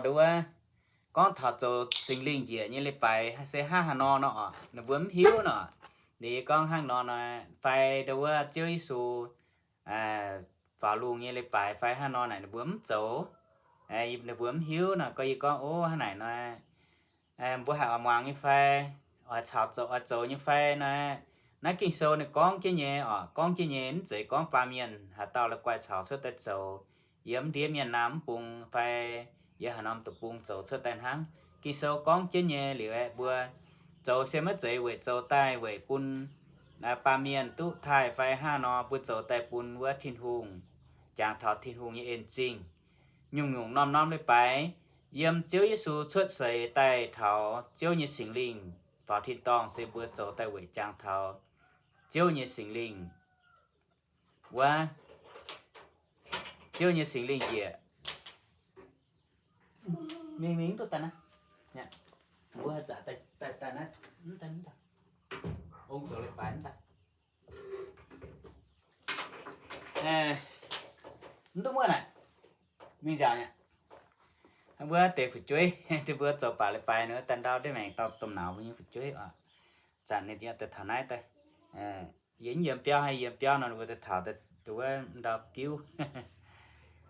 Ndau wuov gorngv taux zoux Singx Lingh njiec nyei leiz-baaix se hnangv haaix nor nor oc, ninh mbuo mv hiuv nor. Ninh gorngv hnangv nor nor, fai ndau wuov Ziouv Yesu faaux lungh nyei leiz-baaix fai hnangv nor naaic ninh mbuo mv zoux, ninh mbuo mv hiuv nor. Gorngv yie gorngv, ov, hnangv naaic nor, mbuo haih oix muangx nyei fai, oix caux zoux, oix zoux nyei fai nor, naaiv Ging-Sou ninh gorngv jienv nyei oc, gorngv jienv nyei, mv zeiz gorngv baamh mienh haaix dauh la'guaih caux cuotv daaih zoux. Yiem ndiev mienh naaiv mv bung fai yiem haaix norm deic-bung zoux cuotv daaih hnangv. Ging-Sou gorngv jienv nyei liuz aeqv, mbuo zoux se maiv zeiz weic zoux daaih weic bun baamh mienh duqv taaih fai hnangv nor, mbuo zoux daaih bun wuov Tin-Hungh, jangx taux Tin-Hungh nyei en zingh. Nyungc-nyungc norm-norm leiz-baaix, yiem Ziouv Yesu cuotv seix daaih taux Ziouv nyei Singx Lingh faaux tin-dorngh se mbuo zoux daaih weic jangx taux Ziouv nyei Singx Lingh. Wuov, Ziouv nyei Singx Lingh njiec. Mingh, mingh duqv daaih naaiv. Mbuo zaqc daaih, daaih naaiv, mv daaih, mv daaih. Ong zoux leiz-baaix mv daaih. Mv duqv muoqv naaic. Mingh nziaauc aqv. Mbuo deix fu'jueiv, mbuo zoux baac leiz-baaix nor, daaih ndau ndiev maengc dauh domh nauz mbuo nyei fu'jueiv oc. Zanc ninh daaih taux naaiv daaih, yie yiem biauv, yiem biauv nor mbuo daaih taux wuov ndau biuv.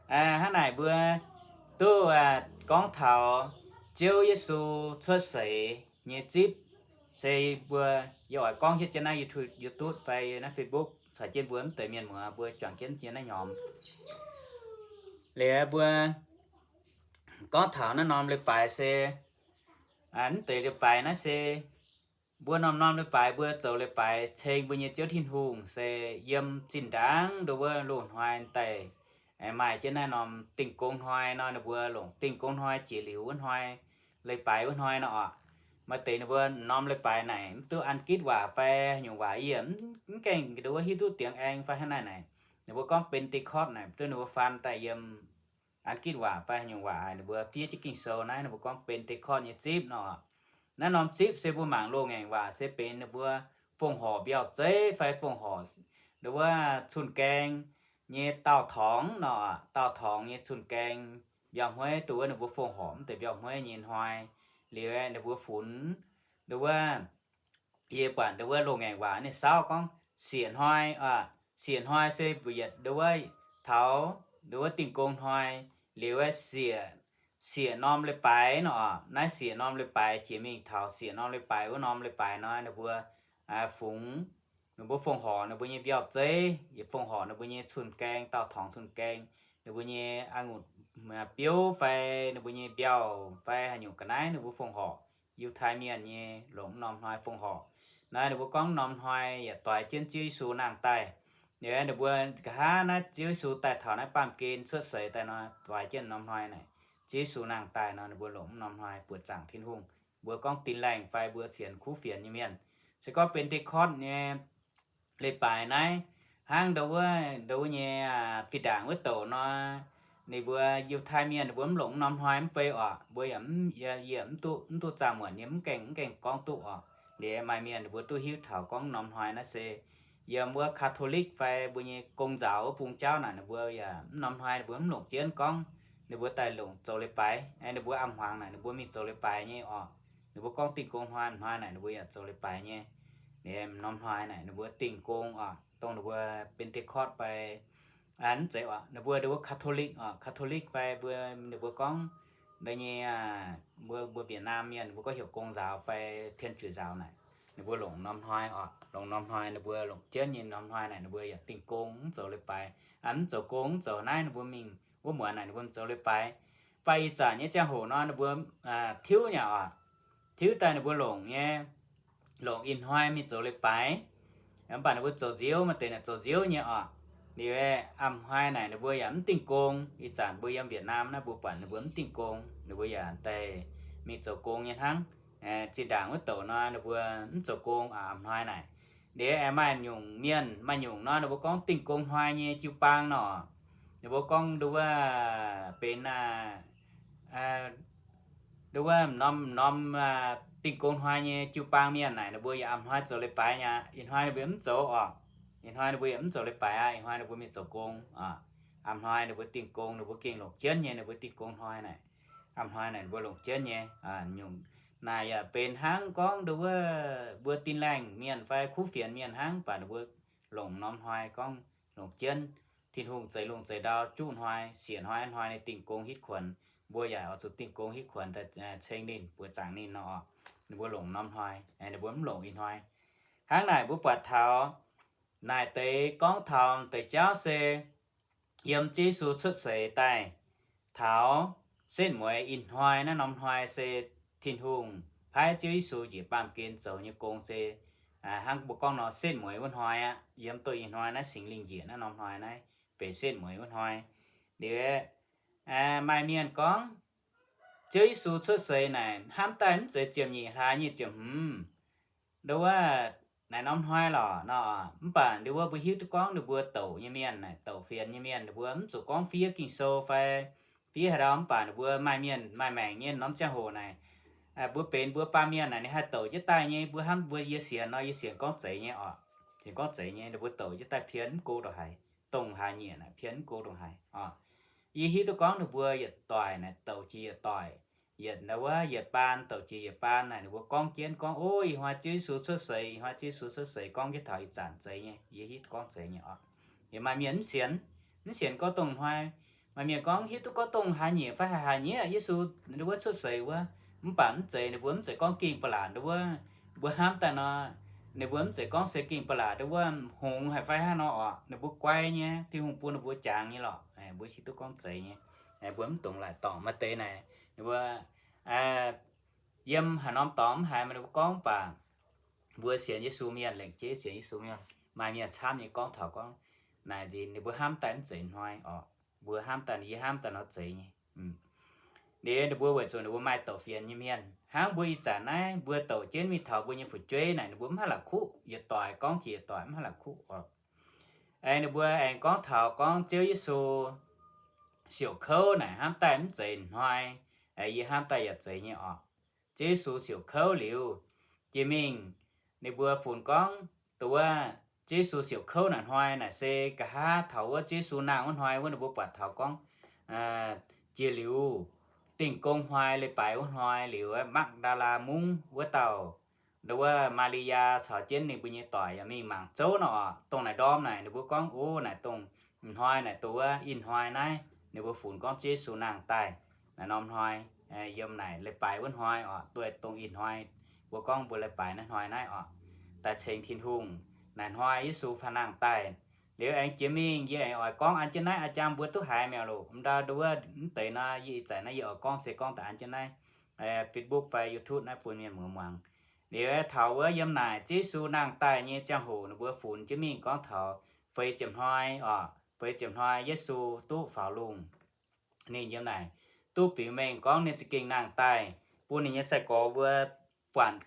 Hnangv naaic mbuo duqv gorngv taux Ziouv Yesu cuotv seix nyei zipv, se mbuo, yie oix gorngv hietv jienv naaiv YouTube, YouTube fai naaiv Facebook caux jienv mbuo mv deix mienh muoz mbuo juangc jienv nyei naaiv hnyomv. Liuz mbuo gorngv taux naaiv norm leiz-baaix se, mv deix leiz-baaix naaiv se mbuo norm-norm leiz-baaix mbuo zoux leiz-baaix ceng mbuo nyei Ziouv Tin-Hungh se yiem zinh ndaangc ndau wuov loz-hnoi daaih maaih jienv naaiv norm Dingh Gong Hnoi nor, ninh mbuo longc Dingh Gong Hnoi jiex liuz wuov hnoi, leiz-baaix wuov hnoi nor oc. Maaih deix ninh mbuo norm leiz-baaix naaic mv duqv an gitv waac fai haaix nyungc waac, yie mv gaengh ndau wuov hiuv duqv Dingx Aengx fai hnangv naaic naaic. Ninh mbuo gorngv Pentecost naaic, duqv ninh mbuo faan daaih yiem an gitv waac fai haaix nyungc waac haic, ninh mbuo fiev jienv Ging-Sou naaiv ninh mbuo gorngv Pentecost nyei zipv nor. Naaiv norm zipv se mbuo mangc loz-ngaengc waac se benx ninh mbuo fongc horc mbiauh zeiv fai fongc horc ndau wuov cun-gaeng nyei daauh torngx nor, daauh torngx nyei cun-gaeng mbiauh hmueiv, dongh wuov ninh mbuo fongc horc mv deix mbiauh hmueiv nyei hnoi. Liuz ninh mbuo funx ndau wuov, yie buatc ndau wuov loz-ngaengc waac ninh saauv gorngv sieqv hnoi, sieqv hnoi se mbuo yietc ndau wuov taux ndau wuov Dingh Gong Hnoi, liuz sieqv, sieqv norm leiz-baaix nor, naaiv sieqv norm leiz-baaix jiex mingh taux sieqv norm leiz-baaix wuov norm leiz-baaix nor, ninh mbuo fungx, ninh mbuo fongc horc ninh mbuo nyei mbiauh zeiv, yietc fongc horc ninh mbuo nyei cun-gaeng, daauh torngx cun-gaeng, ninh mbuo nyei a'ngunc biouv fai ninh mbuo nyei mbiauh fai haaix nyungc ga'naaiv ninh mbuo fongc horc. Yiutai Mienh nyei longc mv norm hnoi fongc horc. Naaiv ninh mbuo gorngv norm hnoi yaac doix jienv Ziouv Yesu nangh daaih. Ninh mbuo nqa'haav naaiv Ziouv Yesu daaih taux naaiv baamh gen cuotv seix daaih nor, doix jienv norm hnoi naaic, Ziouv Yesu nangh daaih nor, ninh mbuo longc mv norm hnoi buoqc zaangc Tin-Hungh. Mbuo gorngv dinh laengh fai mbuo sienx kuv fienx nyei mienh. Se gorngv Pentecost nyei leiz-baaix naaiv, hnangv ndau wuov, ndau wuov nyei fih ndaangc wuov douc nor, ninh mbuo Yiutai Mienh ninh mbuo mv longc mv norm hnoi mv bei oc. Mbuo yaac, yie mv duqv, mv duqv zaah muonc nyei, mv gaengh, mv gaengh gorngv duqv oc. Liuz maaih mienh ninh mbuo duqv hiuv taux gorngv norm hnoi naaiv se yiem wuov Catholic fai mbuo nyei gong nzaaux wuov bung jauv naaic, ninh mbuo yaac mv norm hnoi ninh mbuo mv longc jienv gorngv, ninh mbuo daaih longc zoux leiz-baaix. Ninh mbuo a'hmuangx naaic ninh mbuo mingh zoux leiz-baaix nyei oc. Ninh mbuo gorngv Dingh Gong Hnoi, a'hnoi naaic ninh mbuo yaac zoux leiz-baaix nyei. Norm hnoi naaic ninh mbuo Dingh Gong oc, dongh ninh mbuo Pentecost fai, mv zeiz oc, ninh mbuo, ninh mbuo Catholic oc, Catholic fai mbuo, ninh mbuo gorngv nyei, mbuo, mbuo Việt Nam mienh ninh mbuo gorngv heuc gong nzaaux fai 天主教 naaic, ninh mbuo longc norm hnoi oc, longc norm hnoi ninh mbuo longc jienv nyei norm hnoi naaic ninh mbuo yaac Dingh Gong mv zoux leiz-baaix, mv zoux gong, mv zoux naaiv, ninh mbuo mingh wuov muonz naaic ninh mbuo zoux leiz-baaix. Fai ih zanc nyei ziangh hoc nor ninh mbuo tiuv nyei oc, tiuv daaih ninh mbuo longc nyei, longc ih hnoi mingh zoux leiz-baaix. Mv baac ninh mbuo zoux nziouv, maaih deix naaic zoux nziouv nyei oc. Liuz a'hnoi naaic ninh mbuo yaac mv Dingh Gong. Ih zanc mbuo yiem Việt Nam naaiv mbuo buatc ninh mbuo mv Dingh Gong, ninh mbuo yaac daaih mingh zoux gong nyei hnangv. Zinh ndaangc wuov douc nor ninh mbuo mv zoux gong a'hnoi naaic. Liuz aengx maaih nyungc mienh, maaih nyungc nor ninh mbuo gorngv Dingh Gong Hnoi nyei jiu-baang nor, ninh mbuo gorngv nduov benx nduov norm, norm Dingh Gong Hnoi nyei jiu-baang mienh naaic ninh mbuo yaac a'hnoi zoux leiz-baaix nyei. Ih hnoi ninh mbuo mv zoux oc. Ih hnoi ninh mbuo yaac mv zoux leiz-baaix aqv. Ih hnoi ninh mbuo mingh zoux gong. A'hnoi ninh mbuo Dingh Gong, ninh mbuo gengh longc jienv nyei ninh mbuo Dingh Gong Hnoi naaic. A'hnoi naaic mbuo longc jienv nyei. Nyungc naaic yaac benx hnangv gorngv nduov wuov mbuo Tin-Laengh mienh fai kuv fienx mienh hnangv, mv baac ninh mbuo longc norm hnoi gorngv longc jienv Tin-Hungh zeix lungh zeix ndau juqv hnoi, siec hnoi, hnoi ninh dingh gong hitv kuonx, mbuo yaac oix zuqc dingh gong hitv kuonx daaih ceng ninh, buoqc zaangc ninh nor. Ninh mbuo longc norm hnoi, ninh mbuo mv longc ih hnoi. Hnangv naaic mbuo buatc taux naaic deix gorngv taux deix jauv se yiem Ziouv Yesu cuotv seix daaih taux setv mueiz ih hnoi naaiv norm hnoi se Tin-Hungh paaiv Ziouv Yesu njiec baamh gen zoux nyei gong se hnangv mbuo gorngv nor setv mueiz wuov hnoi aqv. Yiem doh ih hnoi naaiv Singx Lingh njiec naaiv norm hnoi naaiv benx setv mueiz wuov hnoi. Liuz maaih mienh gorngv Ziouv Yesu cuotv seix naaic hnamv daaih mv zeiz ziepc nyeic hlaax nyei ziepc hmz nduov wuov naaic norm hnoi lorqc nor. Mv baac nduov wuov mbuo hiuv duqv gorngv ninh mbuo douc nyei mienh, douc fienx nyei mienh, ninh mbuo mv zuqc gorngv fiev Ging-Sou fai fiev haaix ndau, mv baac ninh mbuo maaih mienh maaih maengc nyei norm ziangh hoc naaic, mbuo benx mbuo baamh mienh naaic ninh haih douc jienv daaih nyei. Mbuo hnamv mbuo yie sienx nor, yie sienx gorngv zeiz nyei oc. Sienx gorngv zeiz nyei, ninh mbuo douc jienv daaih pien mv go ndongc haaix, dongh haaix nyieqc naaic pien mv go ndongc haaix oc. Yie hiuv duqv gorngv ninh mbuo yietc doic naaic douc jiex yietc doic, yietc nduov wuov yietc baan douc jiex yietc baan naaic ninh mbuo gorngv jienv gorngv, Ov, ih hnoi Ziouv Yesu cuotv seix, ih hnoi Ziouv Yesu cuotv seix, gorngv jienv taux ih zanc zeiz nyei. Yie hiuv duqv gorngv zeiz nyei oc. Yie maaih mienh mv sienx, mv sienx gorngv dongh hnoi. Maaih mienh gorngv hiuv duqv gorngv dongh haaix nyieqc fai haaix haaix nyieqc Yesu nduov wuov cuotv seix wuov, mv baac mv zeiz, ninh mbuo mv zeiz gorngv ging ba'laqc nduov wuov. Mbuo hnamv daaih nor, ninh mbuo mv zeiz gorngv se ging ba'laqc nduov wuov hngongx haic fai haaix nor oc. Ninh mbuo guai nyei, Tin-Hungh bun ninh mbuo jangx nyei lorqc. Mbuo hiuv duqv gorngv zeiz nyei. Mbuo mv dungx laaic dorngc maaih deix naaic, ninh mbuo yiem haaix norm dorngx mv haiz maaih ninh mbuo gorngv, mv baac mbuo sienx Yesu mienh, lengc jeiv sienx Yesu mienh, maaih mienh camv nyei gorngv taux gorngv naaic ninh mbuo hnamv daaih mv zeiz hnoi oc. Mbuo hnamv daaih, yie hnamv daaih nor zeiz nyei. Liuz ninh mbuo weic zuqc ninh mbuo maaih douc fienx nyei mienh. Hnangv mbuo ih zanc naaiv mbuo douc jienv mingh taux mbuo nyei fu'jueiv naaic, ninh mbuo mv haih la'kuqv, yietc doic gorngv jiex yietc doic mv haih la'kuqv oc. Aengx ninh mbuo aengx gorngv taux gorngv Ziouv Yesu siouc kouv naaic hnamv daaih mv zeiz hnoi. Yie hnamv daaih yaac zeiz nyei oc. Ziouv Yesu siouc kouv liuz, jiex mingh ninh mbuo funx gorngv dongh wuov Ziouv Yesu siouc kouv naaic hnoi naaic se nqa'haav taux wuov Ziouv Yesu nangh wuov hnoi wuov ninh mbuo buatc taux gorngv jiex liuz, Dingh Gong Hnoi leiz-baaix wuov hnoi liuz, Makv^ndaa^laa Mungv wuov dauh, nduov wuov Maa^li^yaa caux jienv ninh mbuo nyei doic yaac mingh mangc zouv nor oc. Dongh naaic ndorm naaic ninh mbuo gorngv, Ov, naaic dongh hnoi naaic dongh wuov ih hnoi naaiv ninh mbuo funx gorngv Ziouv Yesu nangh daaih naaic norm hnoi, yiem naaic leiz-baaix wuov hnoi oc, dueiv dongh ih hnoi mbuo gorngv mbuo leiz-baaix naaiv hnoi naaiv oc, daaih ceng Tin-Hungh. Naaic hnoi Yesu fai nangh daaih. Liuz aengx jiex mingh yie aengx oix gorngv an jienv naaiv, aa, jang mbuo duqv haiz mi'aqv loh. Mv ndau nduov wuov mv deix nor, yie ih zanc naaiv yie oix gorngv se gorngv daaih an jienv naaiv Facebook fai YouTube naaiv bun mienh muoz muangx. Liuz taux wuov yiem naaic Ziouv Yesu nangh daaih nyei ziangh hoc ninh mbuo funx jienv mingh gorngv taux feix ziepc hnoi oc, feix ziepc hnoi Yesu duqv faaux lungh. Ninh yiem naaic duqv biux mengh gorngv ninh za'gengh nangh daaih, bun ninh nyei sai-gorx mbuo buatc,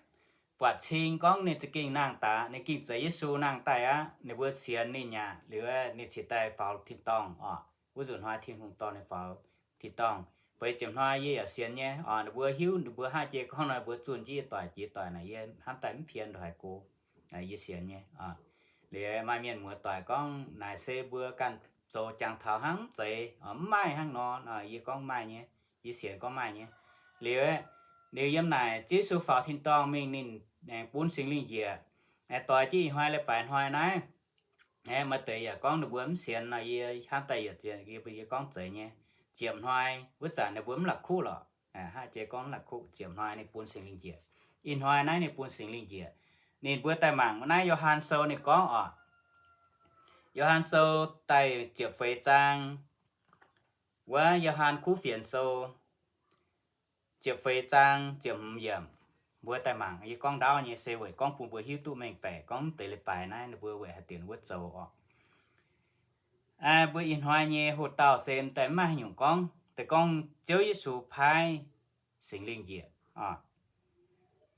buatc cing gorngv ninh za'gengh nangh daaih, ninh gengh zeiz Yesu nangh daaih aqv. Ninh mbuo sienx ninh aqv. Liuz ninh cingx daaih faaux tin-dorngh oc. Wuov nzunc hnoi Tin-Hungh dorh ninh faaux tin-dorngh. Feix ziepc hnoi yie yaac sienx nyei oc. Ninh mbuo hiuv, ninh mbuo hnangv jiex gorngv nor, mbuo zunh jienv yie doic jiex doic naaic, yie hnamv daaih mv pien ndongc haaix go, yie sienx nyei. Liuz maaih mienh muoz doic gorngv naaic se mbuo ganh zoux jangx taux hnangv mv zeiz, mv maaih hnangv nor. Yie gorngv maaih nyei, yie sienx gorngv maaih nyei. Liuz, liuz yiem naaic Ziouv Yesu faaux tin-dorngh mingh, ninh aengx bun Singx Lingh njiec, aengx doix jienv ih hnoi leiz-baaix hnoi naaiv. Aengx maaih deix yaac gorngv ninh mbuo mv sienx nor, yie hnamv daaih yietc ziex, yie, yie gorngv zeiz nyei. Ziepc hnoi wuov zanc ninh mbuo mv la'kuqv lorqc. Hnangv jiex gorngv mv la'kuqv, ziepc hnoi ninh bun Singx Lingh njiec. Ih hnoi naaiv ninh bun Singx Lingh njiec. Ninh mbuo daaih mangc naaiv Yo^han Sou ninh gorngv oc. Yo^han Sou daaih ziepc feix zaang, wuov Yo^han Kuv Fienx Sou ziepc feix zaang ziepc hmz yiemc. Mbuo daaih mangc, yie gorngv ndaauv nyei se weic gorngv bun mbuo hiuv duqv mengh baeqc gorngv mv deix leiz-baaix naaiv ninh mbuo weic haaix diuc ninh mbuo zoux oc. Mbuo ih hnoi nyei hoc-dauh se m'daaih mv maaih haaix nyungc gorngv, deix gorngv Ziouv Yesu paaiv Singx Lingh njiec.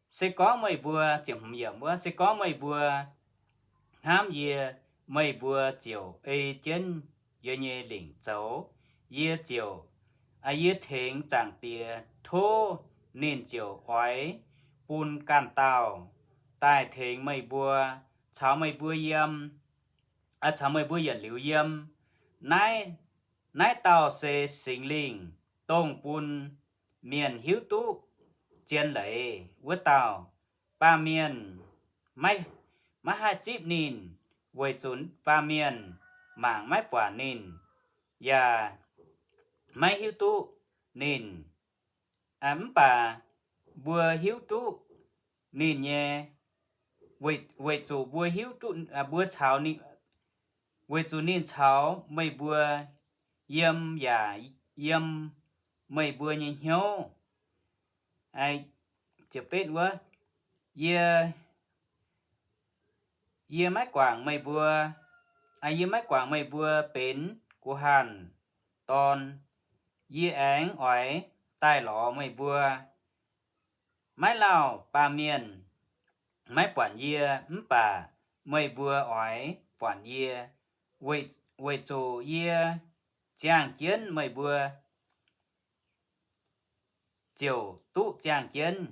Se gorngv meih mbuo, ziepc hmz yiemc wuov, se gorngv meih mbuo hnamv yie, meih mbuo ziouc ei jienv yie nyei lingc zoux. Yie ziouc, yie tengx Zaangc Diex tov, ninh ziouc oix bun ganh dauh daaih tengx meih mbuo, caux meih mbuo yiem, caux meih mbuo yietc liuz yiem. Naaiv, naaiv dauh se Singx Lingh, dongh bun mienh hiuv duqv zien leiz wuov dauh. Baamh mienh maiv, maiv haih zipv ninh, weic zuqc baamh mienh mangc maiv buatc ninh, yaac maiv hiuv duqv ninh. Mv baac mbuo hiuv duqv ninh nyei, weic, weic zuqc mbuo hiuv duqv, mbuo caux ninh, weic zuqc ninh caux meih mbuo yiem yaac yiem meih mbuo nyei hnyouv. Yie, yie maiv guangc meih mbuo, yie maiv guangc meih mbuo benx guh hanh dorn. Yie aengx oix daaih lorz meih mbuo. Maiv lauh baamh mienh maiv buatc yie, mv baac meih mbuo oix buatc yie, weic, weic zuqc yie ziangh jienv meih mbuo ziouc duqv ziangh jienv.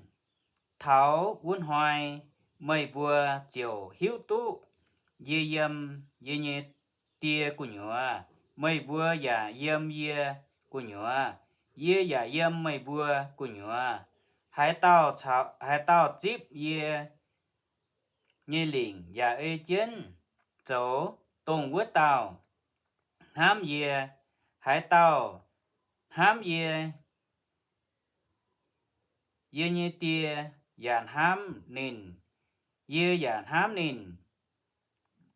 Taux wuov hnoi meih mbuo ziouc hiuv duqv yie yiem yie nyei Die gu'nyuoz, meih mbuo yaac yiem yie gu'nyuoz, yie yaac yiem meih mbuo gu'nyuoz. Haaix dauh caux, haaix dauh zipv yie nyei lingc yaac ei jienv zoux, dongh wuov dauh hnamv yie. Haaix dauh hnamv yie, yie nyei Die yaac hnamv ninh, yie yaac hnamv ninh,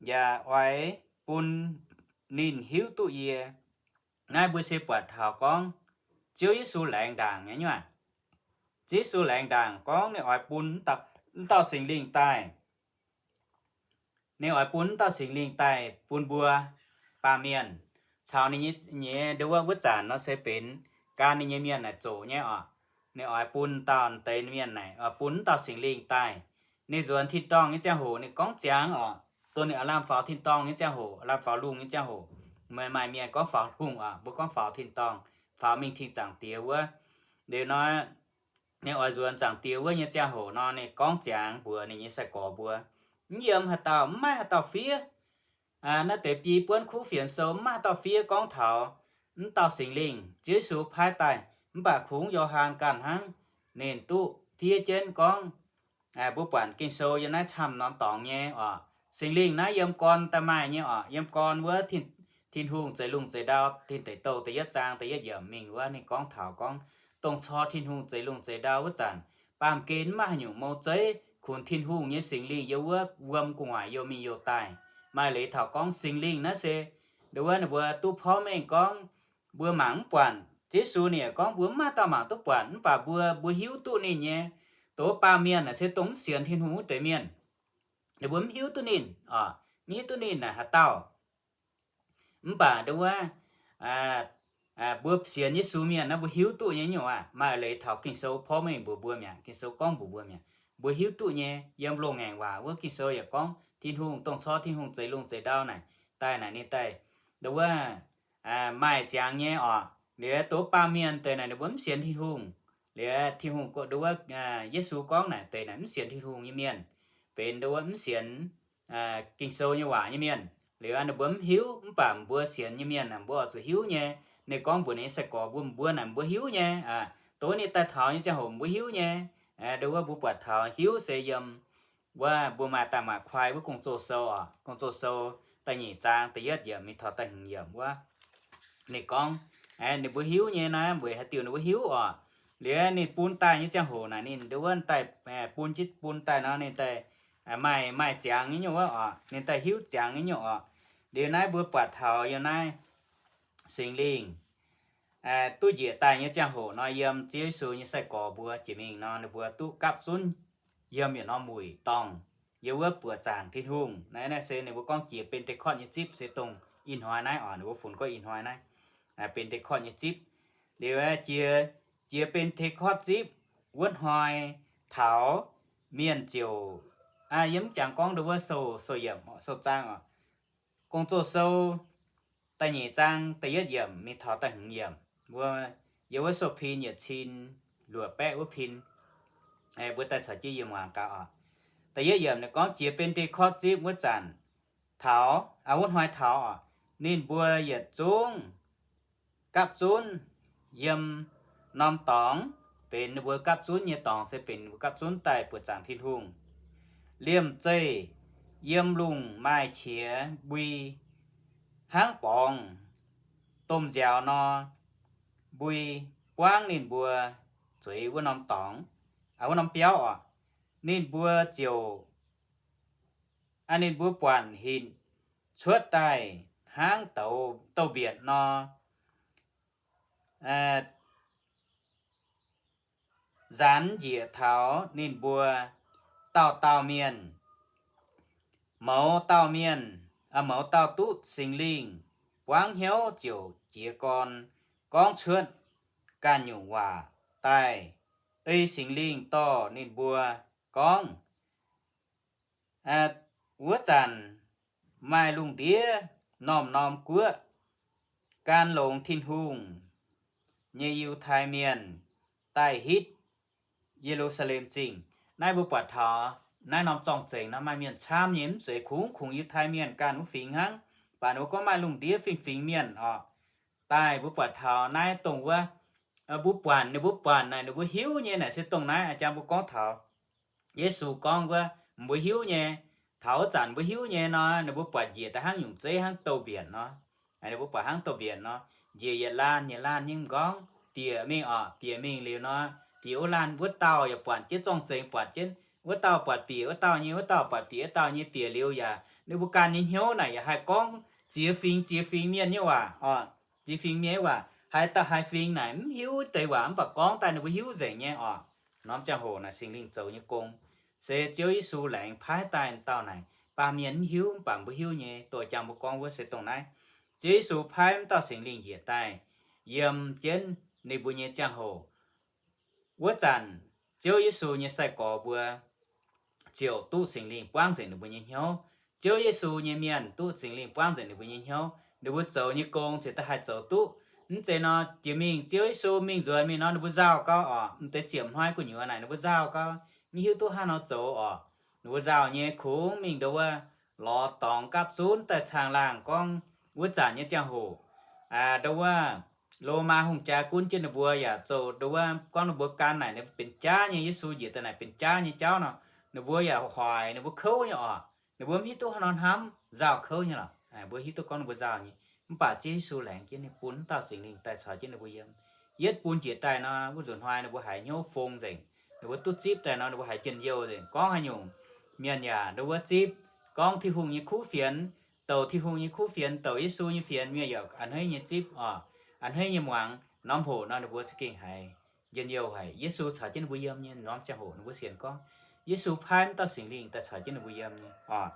yaac oix bun ninh hiuv duqv yie. Naaiv mbuo se buatc taux gorngv Ziouv Yesu laengz ndaangc nyei nyuav. Ziouv Yesu laengz ndaangc gorngv ninh oix bun mv dauh Singx Lingh daaih. Ninh oix bun mv dauh Singx Lingh daaih bun mbuo baamh mienh caux ninh nyei, nyei nduov wuov zanc nor se benx gan ninh nyei mienh naaic zoqc nyei oc. Ninh oix bun dauh deix mienh naaic, oix bun mv dauh Singx Lingh daaih. Ninh nzuonx tin-dorngh nyei ziangh hoc ninh gorngv ziangx oc, dongh ninh aav lamh faaux tin-dorngh nyei ziangh hoc, lamh faaux lungh nyei ziangh hoc. Meih maaih mienh gorngv faaux lungh oc, mbuo gorngv faaux tin-dorngh, faaux mingh tinh Zaangc Diex wuov. Liuz nor, ninh oix nzuonx Zaangc Diex wuov nyei ziangh hoc nor, ninh gorngv ziangx mbuox ninh nyei sai-gorx mbuo, mv yiem haaix dauh, mv maaih haaix dauh fiev naaiv deix biei buonv kuv fienx sou, mv maaih haaix dauh fiev gorngv taux mv dauh Singx Lingh Ziouv Yesu paaiv daaih. Mv baac kungx Yo^han ganh hnangv, ninh duqv fiev jienv gorngv, mbuo buatc Ging-Sou yiem naaiv camv norm dorngx nyei oc. Singx Lingh naaiv yiem gorn daaih maaih nyei oc, yiem gorn wuov Tin-Hungh zeix lungh zeix ndau, Tin Deic Douh da'yietv zaang da'yietv yiemc mingh wuov, ninh gorngv taux gorngv dongh cor Tin-Hungh zeix lungh zeix ndau wuov zanc, baamh gen mv maaih haaix nyungc mou zeiv, kunx Tin-Hungh nyei Singx Lingh yiem wuov wuom gu'nguaaic youh mingh youh daaih. Maaih leiz taux gorngv Singx Lingh naaiv se, nduov wuov ninh mbuo duqv porv mengh gorngv mbuo mangc mv buatc. Yesu ninh yaac gorngv mbuo mv maaih dauh mangc duqv buatc, mv baac mbuo, mbuo hiuv duqv ninh nyei. Dongh wuov baamh mienh naaic se dongh mv sienx Tin-Hungh wuov deix mienh, ninh mbuo mv hiuv duqv ninh oc, mv hiuv duqv ninh naaic haaix dauh. Mv baac nduov wuov, mbuo sienx Yesu mienh naaiv mbuo hiuv duqv nyei nyungc aac, maaih leiz taux Ging-Sou porv mengh mbuox mbuo mi'aqv, Ging-Sou gorngv mbuox mbuo mi'aqv. Mbuo hiuv duqv nyei, yiem loz-ngaengc waac wuov Ging-Sou yaac gorngv Tin-Hungh dongh cor Tin-Hungh zeix lungh zeix ndau naaic, daaih naaic ninh daaih, nduov wuov, maaih ziangx nyei oc. Liuz dongh wuov baamh mienh deix naaic ninh mbuo mv sienx Tin-Hungh. Liuz Tin-Hungh, nduov wuov, Yesu gorngv naaic deix naaic mv sienx Tin-Hungh nyei mienh, benx nduov wuov mv sienx Ging-Sou nyei waac nyei mienh. Liuz ninh mbuo mv hiuv, mv baac mbuo sienx nyei mienh naaic mbuo oix zuqc hiuv nyei. Ninh gorngv mbuox ninh nyei sai-gorx mbuo, mbuo naaic mbuo hiuv nyei. Dongh wuov ninh daaih taux nyei ziangh hoc mbuo hiuv nyei. Nduov wuov mbuo buatc taux hiuv se yiem wuov mbuo maaih daaih maaih kuaai wuov Gong-Zoh Sou oc, Gong-Zoh Sou da'nyeic zaang da'yietv yiemc mingh taux da'hmz yiemc wuov. Ninh gorngv, ninh mbuo hiuv nyei naaiv, weic haaix diuc ninh mbuo hiuv oc. Liuz ninh bun daaih nyei ziangh hoc naaic ninh nduov wuov daaih, bun jienv bun daaih nor ninh daaih maaih, maaih ziangx nyei nyungc wuov oc, ninh daaih hiuv ziangx nyei nyungc oc. Liuz naaiv mbuo buatc taux yiem naaiv Singx Lingh duqv njiec daaih nyei ziangh hoc nor, yiem Ziouv Yesu nyei sai-gorx mbuo jiex mingh nor, ninh mbuo duqv gapv zunv yiem yietc norm wuic dorngh, yiem wuov buoqc zaangc Tin-Hungh. Naaiv, naaiv se ninh mbuo gorngv jiex Ben^te^kortv nyei zipv se dongh ih hnoi naaiv oc, ninh mbuo funx gorngv ih hnoi naaiv, Ben^te^kortv nyei zipv. Liuz jiex, jiex Ben^te^kortv zipv wuov hnoi taux, mienh ziouc, yiem mv jangx gorngv nduov wuov sou, sou yiemc, sou zaang oc. Gong-Zoh Sou da'nyeic zaang da'yietv yiemc mingh taux da'hmz yiemc, mbuo yiem wuov sou pin yietc cin luoqc baeqv wuov pin, mbuo daaih caux jienv yiem muangx gaax oc. Da'yietv yiemc ninh gorngv jiex Ben^te^kortv zipv wuov zanc taux, wuov hnoi taux oc, ninh mbuo yietc zungv gapv zunv yiem norm dorngx, benx ninh mbuo gapv zunv nyei dorngx, se benx ninh mbuo gapv zunv daaih buoqc zaangc Tin-Hungh. Liemh zeih yiem lungh maaih qiex mbui hnangv borngz domh nziaaux nor, mbui buangv ninh mbuo zueiz wuov norm dorngx, wuov norm biauv oc. Ninh mbuo ziouc, ninh mbuo buatc hinc cuotv daaih hnangv douz, douz-mbietc nor, nzaanx njiec taux ninh mbuo dauh dauh mienh. Mouz dauh mienh, mouz dauh duqv Singx Lingh buangv hnyouv ziouc jiez gorn gorngv cuotv ganh nyungc waac daaih. Ei Singx Lingh dorh ninh mbuo gorngv, wuov zanc maaih lungh ndiev norm-norm guoqv gan longx Tin-Hungh nyei Yiutai Mienh daaih hitv Ye^lu^saa^lem Zingh. Naaiv mbuo buatc taux naaiv norm zorng-zengx nor maaih mienh camv nyei, mv zeiz kungx, kungx Yiutai Mienh ganh wuov fingx hnangv. Mv baac ninh mbuo gorngv maaih lungh ndiev fingx-fingx mienh oc. Daaih mbuo buatc taux naaiv dongh wuov, mbuo buatc, ninh mbuo buatc naaic, ninh mbuo hiuv nyei naaic se dongh naaiv, jang mbuo gorngv taux Yesu gorngv wuov, mbuo hiuv nyei. Taux wuov zanc mbuo hiuv nyei nor, ninh mbuo buatc njiec daaih hnangv nyungc zeiv, hnangv douz-mbietc nor. Ninh mbuo buatc hnangv douz-mbietc nor, njiec yietc laanh yietc laanh nyei mv gorngv, bieqc mingh oc. Bieqc mingh liuz nor, bieqc wuov laanh wuov dauh yaac buatc jienv zorng-zengx, buatc jienv wuov dauh buatc bieqc wuov dauh nyei, wuov dauh buatc bieqc wuov dauh nyei. Bieqc liuz yaac ninh mbuo ganh nyei hnyouv naaic yaac haih gorngv ziex fingx ziex fingx mienh nyei waac oc. Ziex fingx mienh nyei waac, haaix dauh haaix fingx naaic mv hiuv deix waac, mv baac gorngv daaih ninh mbuo hiuv nzengc nyei oc. Norm ziangh hoc naaic Singx Lingh zoux nyei gong, se Ziouv Yesu laengz paaiv daaih dauh naaic, baamh mienh mv hiuv, mv baac mbuo hiuv nyei. Doqc jang mbuo gorngv wuov se dongh naaiv, Ziouv Yesu paaiv wuov dauh Singx Lingh njiec daaih yiem jienv ninh mbuo nyei ziangh hoc, wuov zanc Ziouv Yesu nyei sai-gorx mbuo ziouc duqv Singx Lingh buangv nzengc ninh mbuo nyei hnyouv. Ziouv Yesu nyei mienh duqv Singx Lingh buangv nzengc ninh mbuo nyei hnyouv. Ninh mbuo zoux nyei gong ziouc da'haih zoux duqv. Mv zeiz nor, jiex mingh Ziouv Yesu mingh nzuonx mingh nor, ninh mbuo nzauh gau oc. Mv deix ziepc hnoi gu'nyuoz naaic ninh mbuo nzauh gau, mv hiuv duqv hnangv nor zoux oc. Ninh mbuo nzauh nyei, kungx mingh ndo wuov lorz dorngx gapv zunv daaih caangh laangh gorngv wuov zanc nyei ziangh hoc, ndo wuov Lomaa hungh jaa gunv jienv ninh mbuo yaac zoux ndo wuov gorngv ninh mbuo gan naaic benx jaav nyei, Yesu njiec daaih naaic benx jaav nyei jauv nor, ninh mbuo yaac hoic, ninh mbuo kouv nyei oc. Ninh mbuo mv hiuv duqv hnangv nor hnamv, nzauh kouv nyei lorqc. Mbuo hiuv duqv gorngv ninh mbuo nzauh nyei, mv baac Ziouv Yesu laengz jienv ninh bun wuov dauh Singx Lingh daaih caux jienv ninh mbuo yiem. Yietv bun njiec daaih nor, wuov nzunc hnoi ninh mbuo haiz hnyouv fong nzengc. Ninh mbuo duqv zipv daaih nor, ninh mbuo haiz njien-youh nzengc. Gorngv haaix nyungc mienh yaac ndo wuov zipv, gorngv Tin-Hungh nyei kuv fienx, douc Tin-Hungh nyei kuv fienx, douc Yesu nyei fienx, mienh yaac a'hneiv nyei zipv oc, a'hneiv nyei muangx. Norm hoc nor ninh mbuo za'gengh haiz njien-youh haic. Yesu caux jienv ninh mbuo yiem nyei norm ziangh hoc ninh mbuo sienx gorngv Yesu paaiv wuov dauh Singx Lingh daaih caux jienv ninh mbuo yiem nyei oc.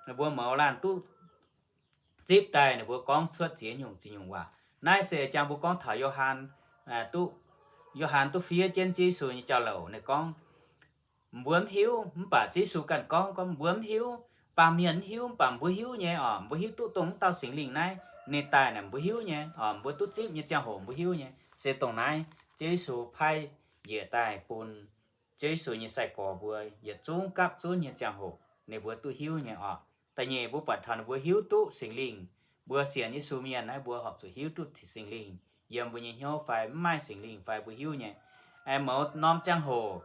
Ninh mbuo mouz laanh duqv zipv daaih ninh mbuo gorngv cuotv ziex nyungc ziex nyungc waac. Naaiv se jang mbuo gorngv taux Yo^han, duqv, Yo^han duqv fiev jienv Ziouv Yesu nyei jauv-louc. Ninh gorngv, mbuo mv hiuv, mv baac Ziouv Yesu ganh gorngv, gorngv mbuo mv hiuv, baamh mienh mv hiuv, mv baac mbuo hiuv nyei oc. Mbuo hiuv duqv dongh wuov dauh Singx Lingh naaiv ninh daaih naaic mbuo hiuv nyei oc. Mbuo duqv zipv nyei ziangh hoc mbuo hiuv nyei. Se dongh naaiv Ziouv Yesu paaiv njiec daaih bun Ziouv Yesu nyei sai-gorx mbuo yietc zungv gapv zunv nyei ziangh hoc ninh mbuo duqv hiuv nyei oc. Da'nyeic mbuo buatc taux ninh mbuo hiuv duqv Singx Lingh. Mbuo sienx Yesu mienh naaiv mbuo horpc zuqc hiuv duqv Singx Lingh yiem mbuo nyei hnyouv fai mv maaih Singx Lingh fai mbuo hiuv nyei. Aengx mouz norm ziangh hoc,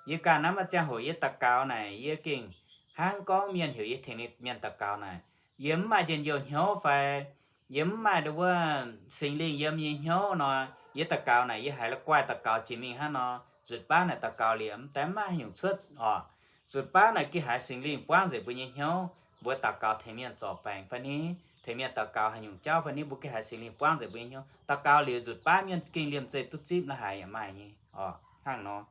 yie ganh naaiv maaih ziangh hoc yie daux gaux naaic yie gengh hnangv gorngv mienh heuc yie tengx ninh mienh daux gaux naaic, yie mv maaih njien-youh hnyouv fai yie mv maaih ndo wuov Singx Lingh yiem nyei hnyouv nor, yie daux gaux naaic yie haiz la'guaih daux gaux jiex mingh hnangv nor, nzutc baav naaic daux gaux liemh daaih mv maaih haaix nyungc cuotv oc. Nzutc baav naaic gengh haiz Singx Lingh buangv nzengc mbuo nyei hnyouv. Mbuo daux gaux tengx mienh zorc baengc fai ni, tengx mienh daux gaux haaix nyungc jauv fai ni, mbuo gengh haiz Singx Lingh buangv nzengc mbuo nyei hnyouv. Daux gaux liuz nzutc baav mienh gengh liemh zeih duqv zipv la'haic yaac maaih nyei oc. Hnangv nor,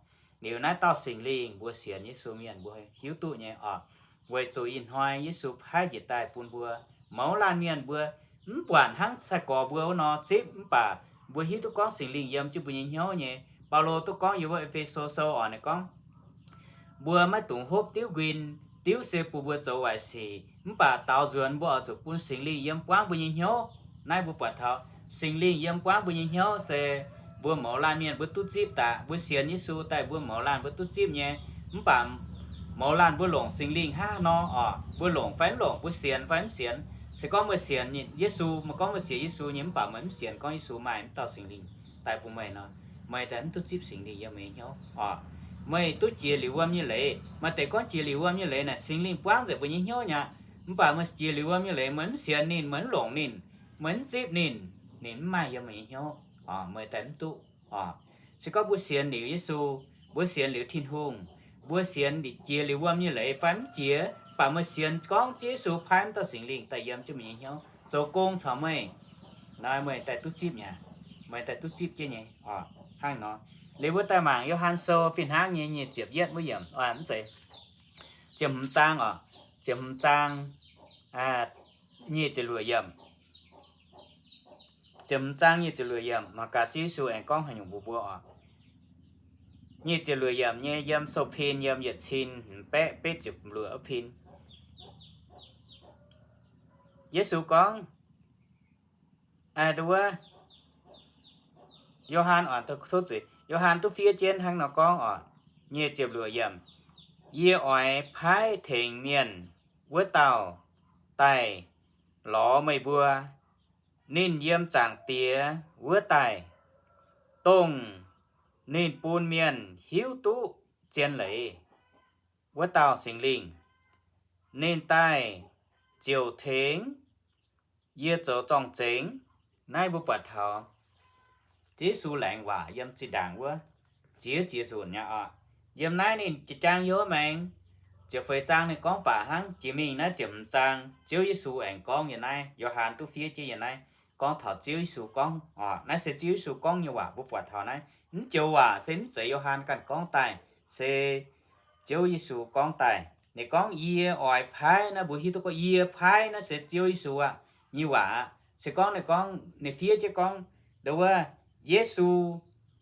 liuz naaiv dauh Singx Lingh mbuo sienx Yesu mienh mbuo hiuv duqv nyei oc. Weic zuqc ih hnoi Yesu paaiv njiec daaih bun mbuo mouz laanh mienh mbuo mv buatc hnangv sai-gorx mbuo wuov nor zipv, mv baac mbuo hiuv duqv gorngv Singx Lingh yiem jienv mbuo nyei hnyouv nyei. Baulo duqv gorngv yiem wuov E^fe^so Sou oc, ninh gorngv, mbuo maiv dungx hopv diuv nquin. Diuv se bun mbuo zoux waaic sic, mv baac daaux nzuonx mbuo oix zuqc bun Singx Lingh yiem buangv mbuo nyei hnyouv. Naaiv mbuo buatc taux Singx Lingh yiem buangv mbuo nyei hnyouv se mbuo mouz laanh mienh mbuo duqv zipv daaih. Mbuo sienx Yesu daaih mbuo mouz laanh mbuo duqv zipv nyei. Mv baac mouz laanh mbuo longc Singx Lingh hnangv haaix nor oc, mbuo longc fai mv longc, mbuo sienx fai mv sienx. Se gorngv meih sienx Yesu, meih gorngv meih sienx Yesu nyei, mv baac meih mv sienx gorngv Yesu maaih wuov dauh Singx Lingh daaih bun meih nor, Meih daaih mv duqv zipv Singx Lingh yiem meih nyei hnyouv oc. Meih duqv jiex liuz wuom nyei leiz. Maaih deix gorngv jiex liuz wuom nyei leiz naaic Singx Lingh buangv nzengc mbuo nyei hnyouv nyei aqv. Mv baac meih jiex liuz wuom nyei leiz, meih mv sienx ninh, meih mv longc ninh, meih mv zipv ninh, ninh mv maaih yiem meih nyei hnyouv oc. Meih daaih mv duqv oc. Se gorngv mbuo sienx liuz Yesu, mbuo sienx liuz Tin-Hungh, mbuo sienx jiex liuz wuom nyei leiz fai mv jiex, mv baac meih sienx gorngv Ziouv Yesu paaiv wuov dauh Singx Lingh daaih yiem jienv meih nyei hnyouv zoux gong caux meih, naaiv meih daaih duqv zipv nyei, meih daaih duqv zipv jienv nyei oc. Hnangv nor, liuz mbuo daaih mangc Yo^han Sou fih hnangv nyei nyic ziepc yietv wuov yiemc, mv zeiz, ziepc hmz zaang oc, ziepc hmz zaang, nyic ziepc luoqc yiemc. Ziepc hmz zaang nyic ziepc luoqc yiemc mangc gaax Ziouv Yesu aengx gorngv haaix nyungc mbuox mbuo oc. Nyic ziepc luoqc yiemc nyei yiem Sou-Pin yiem yietc cin hmz baeqv betv ziepc luoqc pin. Yesu gorngv, aa, nduov, Yo^han oc, tov zuiz, Yo^han duqv fiev jienv hnangv nor gorngv oc. Nyic ziepc luoqc yiemc, yie oix paaiv tengx mienh wuov dauh daaih lorz meih mbuo. Ninh yiem Zaangc Diex wuov daaih, dongh ninh bun mienh hiuv duqv zien leiz wuov dauh Singx Lingh. Ninh daaih ziouc tengx yie zoux zorng-zengx. Naaiv mbuo buatc taux Ziouv Yesu laengz waac yiem zinh ndaangc wuov, ziex ziex nzunc nyei oc. Yiem naaiv ninh jiex jaang youv maengx, ziepc feix zaang ninh gorngv baac hnangv jiex mingh naaiv ziepc hmz zaang Ziouv Yesu aengx gorngv yiem naaiv, Yo^han duqv fiev jienv yiem naaiv, gorngv taux Ziouv Yesu gorngv oc. Naaiv se Ziouv Yesu gorngv nyei waac, mbuo buatc taux naaiv. Mv joux waac se mv zeiz Yo^han ganh gorngv daaih, se Ziouv Yesu gorngv daaih. Ninh gorngv, yie oix paaiv, naaiv mbuo hiuv duqv gorngv yie paaiv naaiv se Ziouv Yesu aqv nyei waac aqv. Se gorngv ninh gorngv, ninh fiev jienv gorngv, nduov, Yesu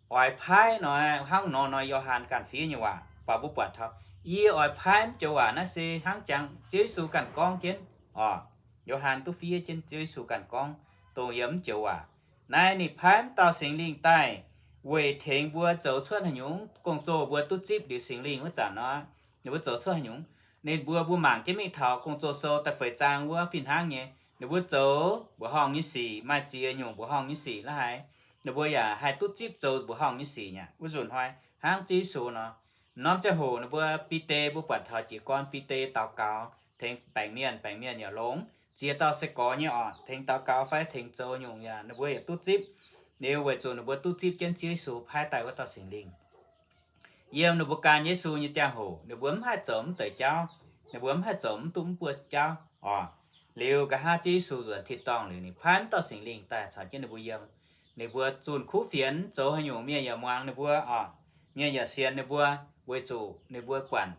oix paaiv nor, hnangv nor nor Yo^han ganh fiev nyei waac. Baac mbuo buatc taux yie oix paaiv mv joux waac naaiv se hnangv jangx Ziouv Yesu ganh gorngv jienv oc. Yo^han duqv fiev jienv Ziouv Yesu ganh gorngv dongh yiem mv joux waac. Naaiv ninh paaiv mv dauh Singx Lingh daaih weic tengx mbuo zoux cuotv haaix nyungc gong-zoh, mbuo duqv zipv liuz Singx Lingh wuov zanc nor, ninh mbuo zoux cuotv haaix nyungc. Ninh mbuo, mbuo mangc jienv mingh taux Gong-Zoh Sou da'feix zaang wuov fih hnangv nyei. Ninh mbuo zoux mbuoqc horngh nyei sic, maaih ziex nyungc mbuoqc horngh nyei sic la'haiz. Ninh mbuo yaac haih duqv zipv zoux mbuoqc horngh nyei sic aqv. Wuov nzunc hnoi hnangv Ziouv Yesu nor, norm ziangh hoc ninh mbuo Bide, mbuo buatc taux jiez gorn Bide daux gaux tengx baengc mienh, baengc mienh yaac longx. Ziex dauh sai-gorx nyei oc, tengx daux gaux fai tengx zoux nyungc yaac ninh mbuo yaac duqv zipv. Liuz weic zuqc ninh mbuo duqv zipv jienv Ziouv Yesu paaiv daaih wuov dauh Singx Lingh. Yiem ninh mbuo gan Yesu nyei ziangh hoc, ninh mbuo mv haih zoux mv deix jauv, ninh mbuo mv haih zoux mv duqv mv buo jauv oc. Liuz nqa'haav Ziouv Yesu nzuonx tin-dorngh liuz, ninh paaiv mv dauh Singx Lingh daaih caux jienv ninh mbuo yiem. Ninh mbuo zunh kuv fienx, zoux haaix nyungc mienh yaac muangx ninh mbuo oc, mienh yaac sienx ninh mbuo, weic zuqc ninh mbuo buatc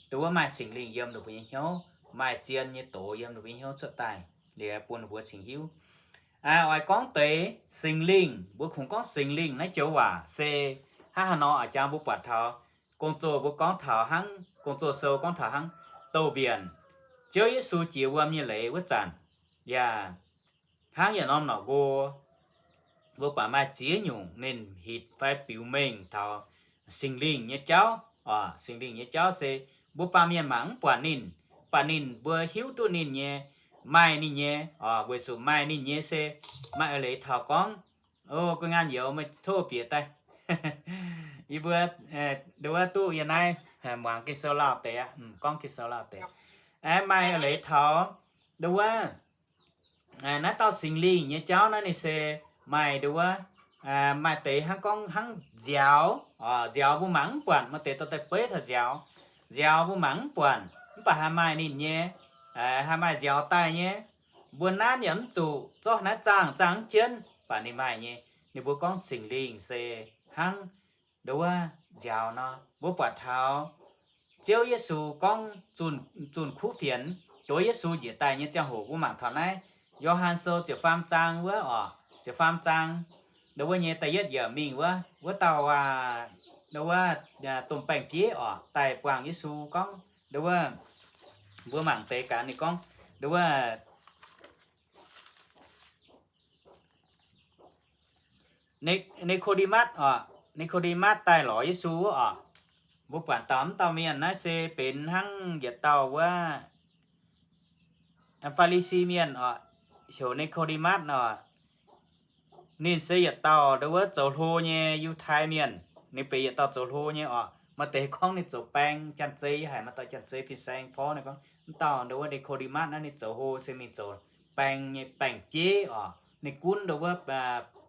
nduov maaih Singx Lingh yiem ninh mbuo nyei hnyouv, maaih zien nyei doz yiem ninh mbuo nyei hnyouv cuotv daaih, liuz bun ninh mbuo cingx hiuv. Oix gorngv deix Singx Lingh, mbuo kungx gorngv Singx Lingh naaiv joux waac se hnangv haaix nor oix jangx mbuo buatc taux Gong-Zoh, mbuo gorngv taux hnangv Gong-Zoh Sou gorngv taux hnangv douz-mbienc, Ziouv Yesu jiex wuom nyei leiz wuov zanc, yaac hnangv yietc norm norqc nqo, mbuo buatc maaih ziex nyungc ninh hitc fai biux mengh taux Singx Lingh nyei jauv oc. Singx Lingh nyei jauv se mbuo baamh mienh mangc mv buatc ninh, mv baac ninh mbuo hiuv duqv ninh nyei, maaih ninh nyei oc. Weic zuqc maaih ninh nyei se maaih eix leiz taux gorngv, o, gu'nguaaz youz meih coqv bieqc daaih, yie mbuo nduov duqv yiem naaiv muangx Ging-Sou lauh deix aqv, gorngv Ging-Sou lauh deix. Aeqv, maaih eix leiz taux nduov, naaiv dauh Singx Lingh nyei jauv naaiv ninh se maaih nduov, maaih deix hnangv gorngv hnangv nziaaux, nziaaux mbuo mangc mv buatc, maaih deix dorh daaih beiv taux nziaaux. Nziaaux mbuo mangc mv buatc, mv baac haih maaih ninh nyei, haih maaih nziaaux daaih nyei. Mbuo nanv yaac mv zuqc, zorqv naaiv zaangh zaangh mv jienv, baac ninh maaih nyei. Ninh mbuo gorngv Singx Lingh se hnangv nduov nziaaux nor. Mbuo buatc taux Ziouv Yesu gorngv zunh, zunh kuv fienx, nduov Yesu njiec daaih nyei ziangh hoc mbuo mangc taux naaiv Yo^han Sou ziepc faam zaang wuov oc, ziepc faam zaang, nduov wuov nyei da'yietv yiemc mingh wuov, wuov dauh aac, nduov wuov domh baeng-bieiv oc, daaih buangh Yesu gorngv, nduov wuov, mbuo mangc deix gaax ninh gorngv, nduov wuov, Ni-, Ni^ko^nde^matv oc, Ni^ko^nde^matv daaih lorz Yesu wuov oc. Mbuo buatc dauh mv dauh mienh naaiv se benx hnangv yietc dauh wuov Faa^li^si mienh oc, heuc Ni^ko^nde^matv oc. Ninh se yietc dauh ndo wuov zoux hlo nyei Yiutai Mienh. Ninh benx yietc dauh zoux hlo nyei oc. Maaih deix gorngv ninh zoux baeng, janx-zei haic, maaih dauh janx-zei fin-saeng porv ninh gorngv, mv dauh ndo wuov Nikodimatv naaiv ninh zoux hlo se mingh zoux baeng nyei baeng-bieiv oc. Ninh gunv ndo wuov,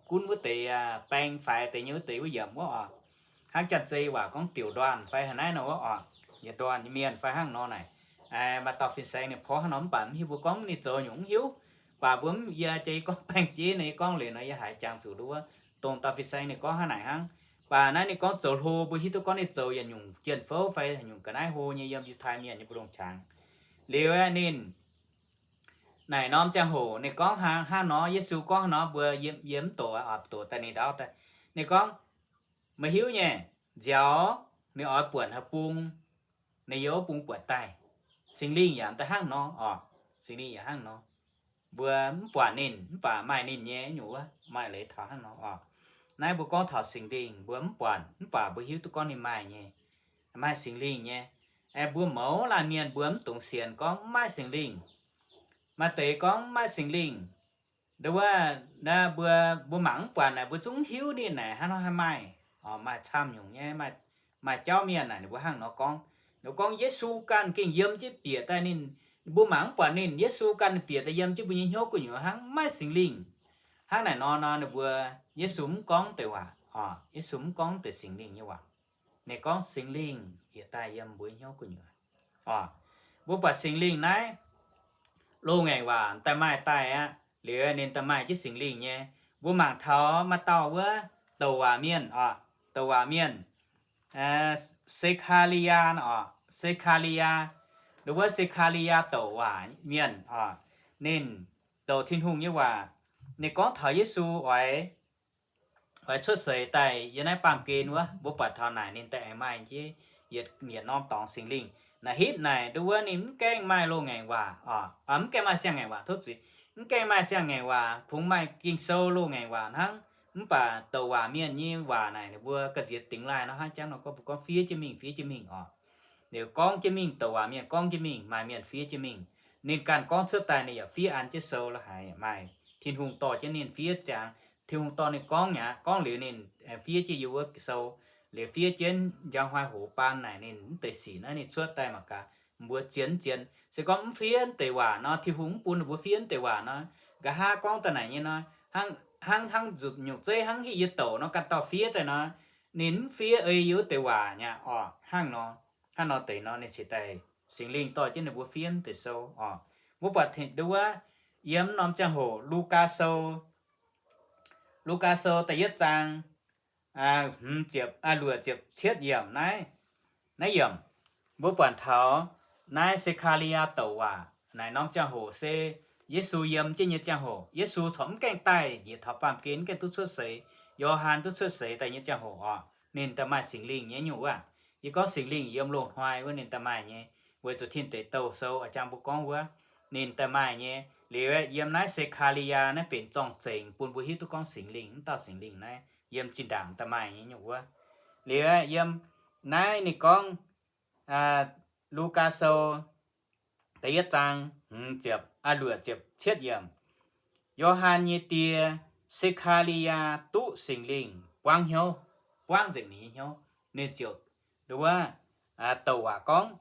gunv wuov deix baeng faix deix nyei wuov deix wuov yiemc wuov oc. Hnangv janx-zei waac gorngv diuc nduanh fai haaix naaiv nor wuov oc, yietc nduanh nyei mienh fai hnangv nor naaic. Maaih dauh fin-saeng ninh porv hnangv nor mv baac mv hiuv mbuo gorngv ninh zoux nyungc mv hiuv. Baac mbuo mv yie jiex yie gorngv baeng-bieiv nor, yie gorngv liuz nor yie haiz jangx zuqc ndo wuov dongh dauh fin-saeng ninh gorngv hnangv naaic hnangv. Baac naaiv ninh gorngv zoux hlo, mbuo hiuv duqv gorngv ninh zoux yietc nyungc jien-fouv fai nyungc ga'naaiv hlo nyei yiem Yiutai Mienh nyei mbu'ndongx qangx. Liuz aeqv, ninh naaic norm ziangh hoc ninh gorngv hnangv nor, Yesu gorngv hnangv nor, mbuo yiem, yiem mv doqc, doqc daaih ninh ndaauv daaih. Ninh gorngv, meih hiuv nyei, nziaaux ninh oix buonc haaix bung, ninh yiem wuov bung buatc daaih. Singx Lingh yaac daaih hnangv nor oc. Singx Lingh yaac hnangv nor. Mbuo mv buatc ninh mv baac maaih ninh nyei nyungc wuov, maaih leiz taux hnangv nor oc. Naaiv mbuo gorngv taux Singx Lingh, mbuo mv buatc mv baac mbuo hiuv duqv gorngv ninh maaih nyei, maaih Singx Lingh nyei. Aeqv, mbuo mouz laanh mienh mbuo mv dungx sienx gorngv mv maaih Singx Lingh. Maaih deix gorngv mv maaih Singx Lingh. Ndo wuov, mbuo, mbuo mangc mv buatc naaic, mbuo zungv hiuv ninh naaic hnangv nor haih maaih, maaih camv nyungc nyei, maaih jauv mienh naaic ninh mbuo hnangv nor gorngv. Ninh gorngv Yesu ganh gengh yiem jienv bieqc daaih ninh, mbuo mangc mv buatc ninh, Yesu ganh bieqc daaih yiem jienv mbuo nyei hnyouv gu'nyuoz hnangv, mv maaih Singx Lingh. Hnangv naaic nor nor ninh mbuo, Yesu mv gorngv deix waac oc. Yesu mv gorngv deix Singx Lingh nyei waac. Ninh gorngv Singx Lingh yietc daaih yiem mbuo hnyouv gu'nyuoz oc. Mbuo buatc Singx Lingh naaiv loz-ngaengc waac daaih maaih daaih aqv. Liuz ninh daaih maaih jienv Singx Lingh nyei. Mbuo mangc taux maaih dauh wuov douc waac mienh oc, douc waac mienh, Se^kaa^li^yaa oc, Se^kaa^li^yaa. Ndo wuov Se^kaa^li^yaa douc waac mienh oc, ninh douc Tin-Hungh nyei waac. Ninh gorngv taux Yesu oix, oix cuotv seix daaih yiem naaiv baamh gen wuov, mbuo buatc taux naaic ninh daaih aengx maaih jienv yietc, yietc norm dorngx Singx Lingh. Naaic hitv naaic ndo wuov ninh mv gaengh maaih loz-ngaengc waac oc, mv gaengh maaih siang-ngaengc waac, tov zuiz, mv gaengh maaih siang-ngaengc waac, kungx maaih Ging-Sou loz-ngaengc waac hnangv. Mv baac douc waac mienh nyei waac naaic ninh mbuo ga'nziex dingx laaih nor hnangv jangv nor gorngv, mbuo gorngv fiev jienv mingh, fiev jienv mingh oc. Liuz gorngv jienv mingh, douc waac mienh gorngv jienv mingh, maaih mienh fiev jienv mingh. Ninh ganh gorngv cuotv daaih ninh yaac fiev an jienv sou la'haic, maaih Tin-Hungh dorh jienv ninh fiev ziangx. Tin-Hungh dorh ninh gorngv aqv, gorngv liuz ninh fiev jienv yiem wuov sou. Liuz fiev jienv njang hnoi hoz baan naaic ninh mv deix sic naaiv ninh cuotv daaih mangc gaax mbuo zien mv zien. Se gorngv mv fiev mv deix waac nor, Tin-Hungh mv bun ninh mbuo fiev mv deix waac nor, nqa'haav gorngv daaih naaic nyei nor, hnangv, hnangv, hnangv nzutc nyungc zeiv hnangv hitv yie douc nor ganh dauh fiev daaih nor, ninh mv fiev ei yie wuov deix waac nyei oc. Hnangv nor, hnangv nor deix nor ninh cingx daaih Singx Lingh dorh jienv ninh mbuo fiev mv deix sou oc. Mbuo buatc ndo wuov yiem norm ziangh hoc Lugaa Sou, Lugaa Sou da'yietv zaang, hmz ziepc, luoqc ziepc cietv yiemc naaiv, naaiv yiemc, mbuo buatc taux naaiv Se^kaa^li^yaa douc waac naaic norm ziangh hoc se Yesu yiem jienv nyei ziangh hoc. Yesu corc mv gaengh daaih njiec taux baamh gen, mv gaengh duqv cuotv seix, Yo^han duqv cuotv seix daaih nyei ziangh hoc oc, ninh daaih maaih Singx Lingh nyei nyungc wuov. Yie gorngv Singx Lingh yiem loz-hnoi wuov ninh daaih maaih nyei, weic zuqc Tin Deic Douh sou a'jang mbuo gorngv wuov, ninh daaih maaih nyei. Liuz yiem naaiv Se^kaa^li^yaa naaiv benx zorng-zengx bun mbuo hiuv duqv gorngv Singx Lingh, mv dauh Singx Lingh naaiv yiem zinh ndaangc daaih maaih nyei nyungc wuov. Liuz yiem naaiv ninh gorngv, Lugaa Sou da'yietv zaang, hmz ziepc, luoqc ziepc cietv yiemc, Yo^han nyei die, Se^kaa^li^yaa, duqv Singx Lingh buangv hnyouv, buangv nzengc ninh nyei hnyouv. Ninh ziouc, ndo wuov, douc waac gorngv,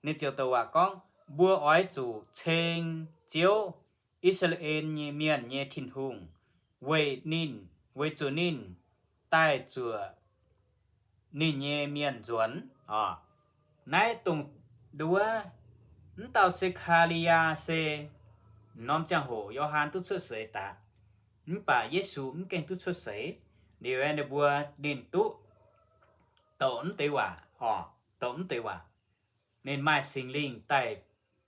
ninh ziouc douc waac gorngv, mbuo oix zuqc ceng Ziouv, I^saa^laa^en nyei mienh nyei Tin-Hungh, weic ninh, weic zuqc ninh daaih zuoqc ninh nyei mienh nzuonx oc. Naaiv dongh ndo wuov, mv dauh Se^kaa^li^yaa se norm ziangh hoc Yo^han duqv cuotv seix daaih, mv baac Yesu mv gaengh duqv cuotv seix. Liuz ninh mbuo, ninh duqv douc mv deix waac oc, douc mv deix waac, ninh maaih Singx Lingh daaih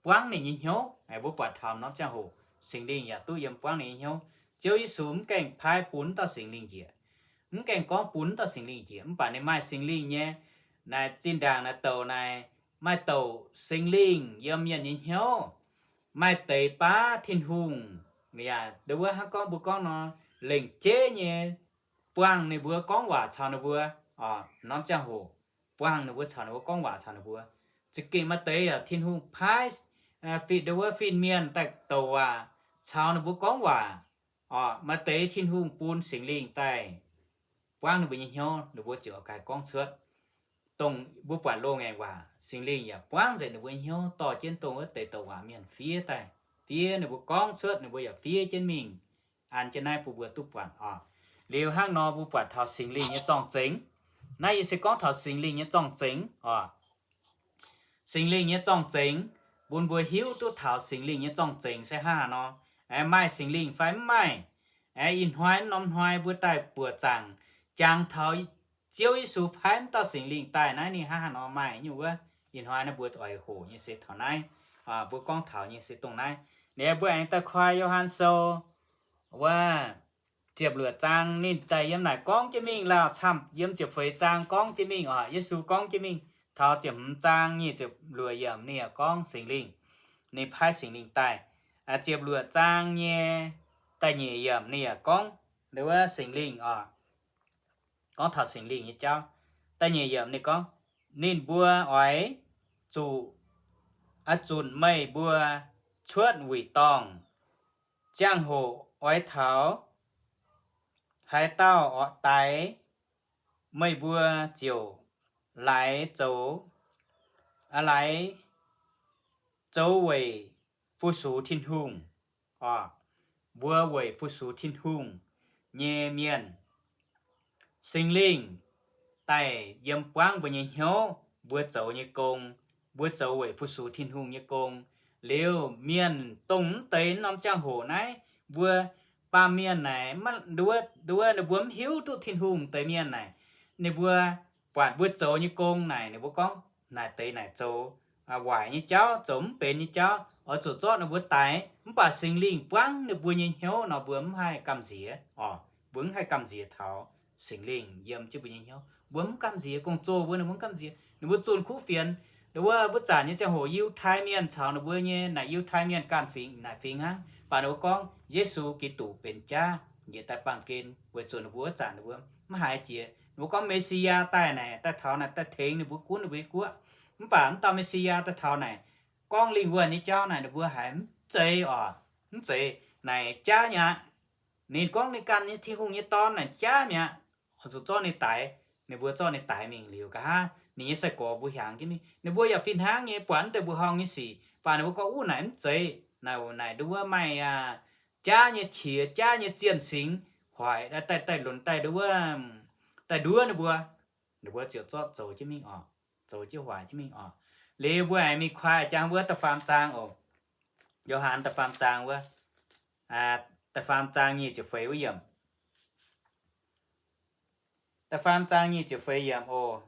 buangv ninh nyei hnyouv. Mbuo buatc taux norm ziangh hoc Singx Lingh yaac duqv yiem buangv ninh nyei hnyouv. Ziouv Yesu mv gaengh paaiv bun dauh Singx Lingh njiec, mv gaengh gorngv bun dauh Singx Lingh njiec, mv baac ninh maaih Singx Lingh nyei. Naaic zinh ndaangc naaic douc naaic maaih douc Singx Lingh yiem mienh nyei hnyouv. Maaih deix baav Tin-Hungh yaac ndo wuov hnangv gorngv mbuo gorngv nor, lengc jeiv nyei buangh ninh mbuo, gorngv waac caux ninh mbuo, norm ziangh hoc buangh ninh mbuo, caux ninh mbuo gorngv waac caux ninh mbuo. Za'gengh maaih deix yaac Tin-Hungh paaiv, ndo wuov fin-mienh daaih douc waac caux ninh mbuo gorngv waac. Orqc, maaih deix Tin-Hungh bun Singx Lingh daaih buangv ninh mbuo nyei hnyouv, ninh mbuo ziouc gaax gorngv cuotv. Dongh mbuo buatc loz-ngaengc waac, Singx Lingh yaac buangv nzengc ninh mbuo nyei hnyouv dorh jienv dongh wuov deix douc waac mienh fiev daaih, fiev ninh mbuo gorngv cuotv, ninh mbuo yaac fiev jienv mingh an jienv naaiv bun mbuo duqv buatc orqc. Liuz hnangv nor mbuo buatc taux Singx Lingh nyei zorng-zengx. Naaiv yie se gorngv taux Singx Lingh nyei zorng-zengx orqc. Singx Lingh nyei zorng-zengx, bun mbuo hiuv duqv taux Singx Lingh nyei zorng-zengx se hnangv haaix nor. Aeqv, maaih Singx Lingh fai mv maaih? Aeqv, ih hnoi norm hnoi mbuo daaih buoqc zaangc jangx taux Ziouv Yesu paaiv wuov dauh Singx Lingh daaih naaiv ninh hnangv haaix nor maaih nyungc wuov. Ih hnoi naaiv mbuo oix hoqc nyei se taux naaiv. Mbuo gorngv taux nyei se dongh naaiv. Liuz mbuo aengx daaih koi Yo^han Sou wuov ziepc luoqc zaang, ninh daaih yiem naaic gorngv jienv mingh lauh camv, yiem ziepc feix zaang gorngv jienv mingh oc, Yesu gorngv jienv mingh. Taux ziepc hmz zaang nyic ziepc luoqc yiemc ninh yaac gorngv Singx Lingh, ninh paaiv Singx Lingh daaih. Ziepc luoqc zaang nyei da'nyeic yiemc ninh yaac gorngv wuov Singx Lingh oc, gorngv taux Singx Lingh nyei jauv. Da'nyeic yiemc ninh gorngv, ninh mbuo oix zuqc, oix zunc meih mbuo cuotv wuic dorngh. Ziangh hoc oix taux haaix dauh oix daix meih mbuo ziouc laaix zoux, laaix zoux weic fu-sux Tin-Hungh oc. Mbuo weic fu-sux Tin-Hungh nyei mienh. Singx Lingh daaih yiem buangv mbuo nyei hnyouv, mbuo zoux nyei gong, mbuo zoux weic fu-sux Tin-Hungh nyei gong. Liuz mienh dongh mv deix norm ziangh hoc naaiv, mbuo baamh mienh naaic, nduov, nduov ninh mbuo mv hiuv duqv Tin-Hungh deix mienh naaic, ninh mbuo buatc mbuo zoux nyei gong naaic, ninh mbuo gorngv naaic deix naaic zoux waaic nyei jauv, zoux mv benx nyei jauv, oix zuqc zorqv ninh mbuo daix. Mv baac Singx Lingh buangv ninh mbuo nyei hnyouv nor, mbuo mv haih gamh nziex oc. Mbuo mv haih gamh nziex taux Singx Lingh yiem jienv mbuo nyei hnyouv. Mbuo mv gamh nziex, gong-zoh mbuo ninh mbuo mv gamh nziex, ninh mbuo zunh kuv fienx. Nduov wuov zanc nyei ziangh hoc Yiutai Mienh caux ninh mbuo nyei naaic Yiutai Mienh ganh fingx naaic fingx hnangv, mv baac ninh mbuo gorngv Yesu Giduc benx jaav njiec daaih baamh gen weic zuqc ninh mbuo wuov zanc ninh mbuo mv haiz jiex. Ninh mbuo gorngv Me^si^yaa daaih naaic, daaih taux naaic daaih tengx ninh mbuo gunv ninh mbuo nyei guoqv. Mv baac mv dauh Me^si^yaa daaih taux naaic, gorngv lingh wuonh nyei jauv naaic ninh mbuo haiz mv zeiz oc. Mv zeiz, naaic jaav nyei aqv. Ninh gorngv ninh ganh nyei Tin-Hungh nyei Dorn naaic jaav mi'aqv. Oix zuqc zorqv ninh daix. Ninh mbuo zorqv ninh daix mingh liuz, nqa'haav ninh nyei sai-gorx mbuo hiaangx jienv mingh, ninh mbuo yaac fih hnangv nyei buatc mv deix mbuoqc horngh nyei sic, mv baac ninh mbuo gorngv, Uv, naaic mv zeiz. Naaic, naaic nduov wuov maaih jaav nyei qiex, jaav nyei zienh singx hoic daaih, daaih lunx daaih nduov wuov, daaih nduov ninh mbuo. Ninh mbuo ziouc zorqv zoux jienv mingh oc. Zoux jienv hoic jienv mingh oc. Liuz mbuo aengx mingh kuaai jangx wuov da'faam zaang oc. Yo^han da'faam zaang wuov, da'faam zaang nyic ziepc feix wuov yiemc. Da'faam zaang nyic ziepc feix yiemc oc.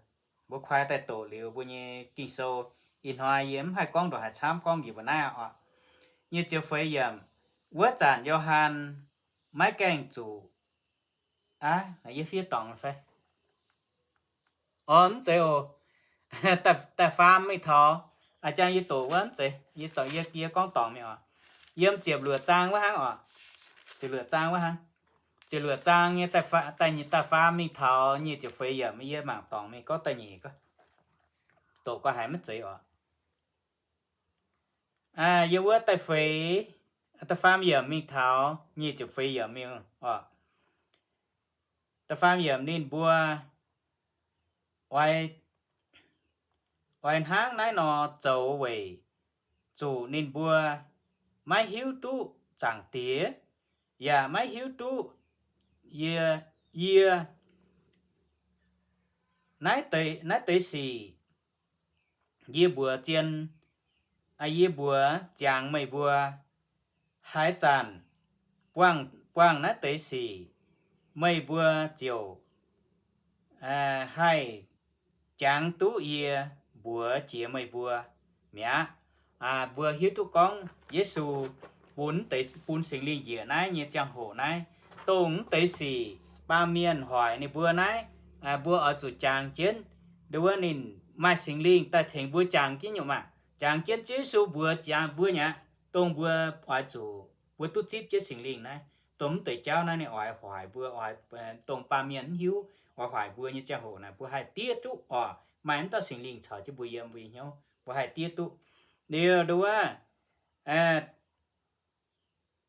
Mbuo kuaai daaih doqc liuz mbuo nyei Ging-Sou. Ih hnoi yie mv haih gorngv ndongc haaix camv, gorngv njiec mbuo naaiv oc. Nyic ziepc feix yiemc. Wuov zanc Yo^han maiv gaengh zuqc, aav, yie fiev dorngc fai? Orqc, mv zeiz oc. Da'faam mingh taux, a'jang yie doqc wuov mv zeiz, yie, yie gorngv dorngc mingh oc. Yiem ziepc luoqc zaang wuov hnangv oc. Ziepc luoqc zaang wuov hnangv. Ziepc luoqc zaang nyei da'faam mingh taux nyic ziepc feix yiemc, yie mangc dorngc mingh gorngv da'nyeic, doqc gau haiz maiv zeiz oc. Yiem wuov da'feix, da'faam yiemc mingh taux nyic ziepc feix yiemc mingh oc. Da'faam yiemc, ninh mbuo oix, oix hnangv naaiv nor zoux weic zuqc ninh mbuo maiv hiuv duqv Zaangc Diex, yaac maiv hiuv duqv yie, yie naaiv deix, naaiv deix sic yie mbuox zien, yie mbuox ziangx meih mbuo, haaix zanc buangh, buangh naaiv deix sic, meih mbuo ziouc haih jangx duqv yie mbuox jiex meih mbuo mi'aqv. Mbuo hiuv duqv gorngv Yesu bun deix, bun Singx Lingh njiec naaiv nyei ziangh hoc naaiv, dongh mv deix sic baamh mienh hoic ninh mbuo naaiv, mbuo oix zuqc jangx jienv. Nduov wuov ninh maaih Singx Lingh daaih tengx mbuo jangx jienv nyei maah. Jangx jienv Ziouv Yesu mbuox jangx mbuo nyei aqv, dongh mbuo oix zuqc, mbuo duqv zipv jienv Singx Lingh naaiv, dongh mv deix jauv naaiv ninh oix hoic mbuo, oix, dongh baamh mienh mv hiuv, oix hoic mbuo nyei ziangh hoc naaic, mbuo haih diev duqv oc. Maaih mv dauh Singx Lingh caux jienv mbuo yiem mbuo nyei hnyouv, mbuo haih diev duqv. Liuz nduov wuov,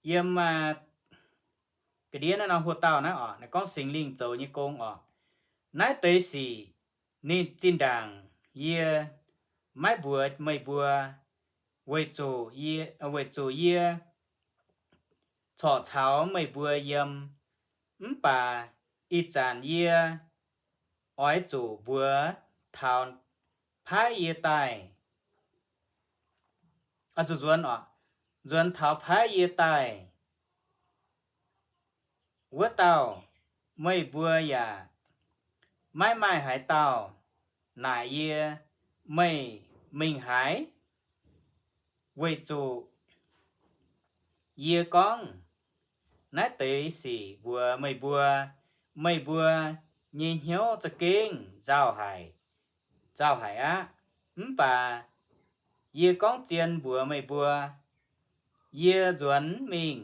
yiem, ga'ndiev naaiv nor huo dauh naaiv oc, naaiv gorngv Singx Lingh zoux nyei gong oc. Naaiv deix sic ninh zinh ndaangc yie maiv mbuox meih mbuo, weic zuqc yie, weic zuqc yie corc caux meih mbuo yiem. Mv baac ih zanc yie oix zuqc mbuox taux paaiv yie daaih, nzuonx, nzuonx taux paaiv yie daaih wuov dauh, meih mbuo yaac maiv maaih haaix dauh naaic yie, meih mingh haaix? Weic zuqc yie gorngv naaiv deix sic mbuox meih mbuo, meih mbuo nyei hnyouv za'gengh nzauh haic, nzauh haic aqv. Mv baac yie gorngv zien mbuox meih mbuo, yie nzuonx mingh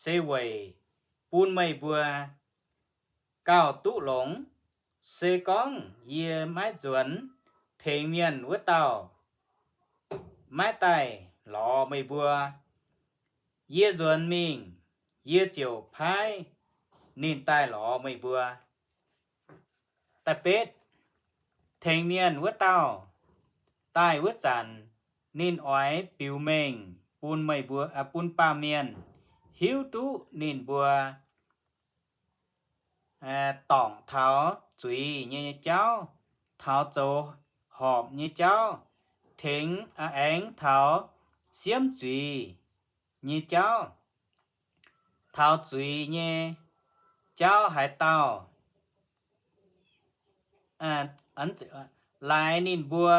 se weic bun meih mbuo gauh duqv longx. Se gorngv yie maiv nzuonx, tengx mienh wuov dauh maiv daaih lorz meih mbuo. Yie nzuonx mingh, yie ziouc paaiv ninh daaih lorz meih mbuo. Da'betv, tengx mienh wuov dauh daaih wuov zanc, ninh oix biux mengh bun meih mbuo, bun baamh mienh hiuv duqv ninh mbuo dorngc taux zuiz nyei jauv, taux zoux horpc nyei jauv, tengx aengx taux siemv zuiz nyei jauv, taux zuiz nyei jauv haaix dauh laaix ninh mbuo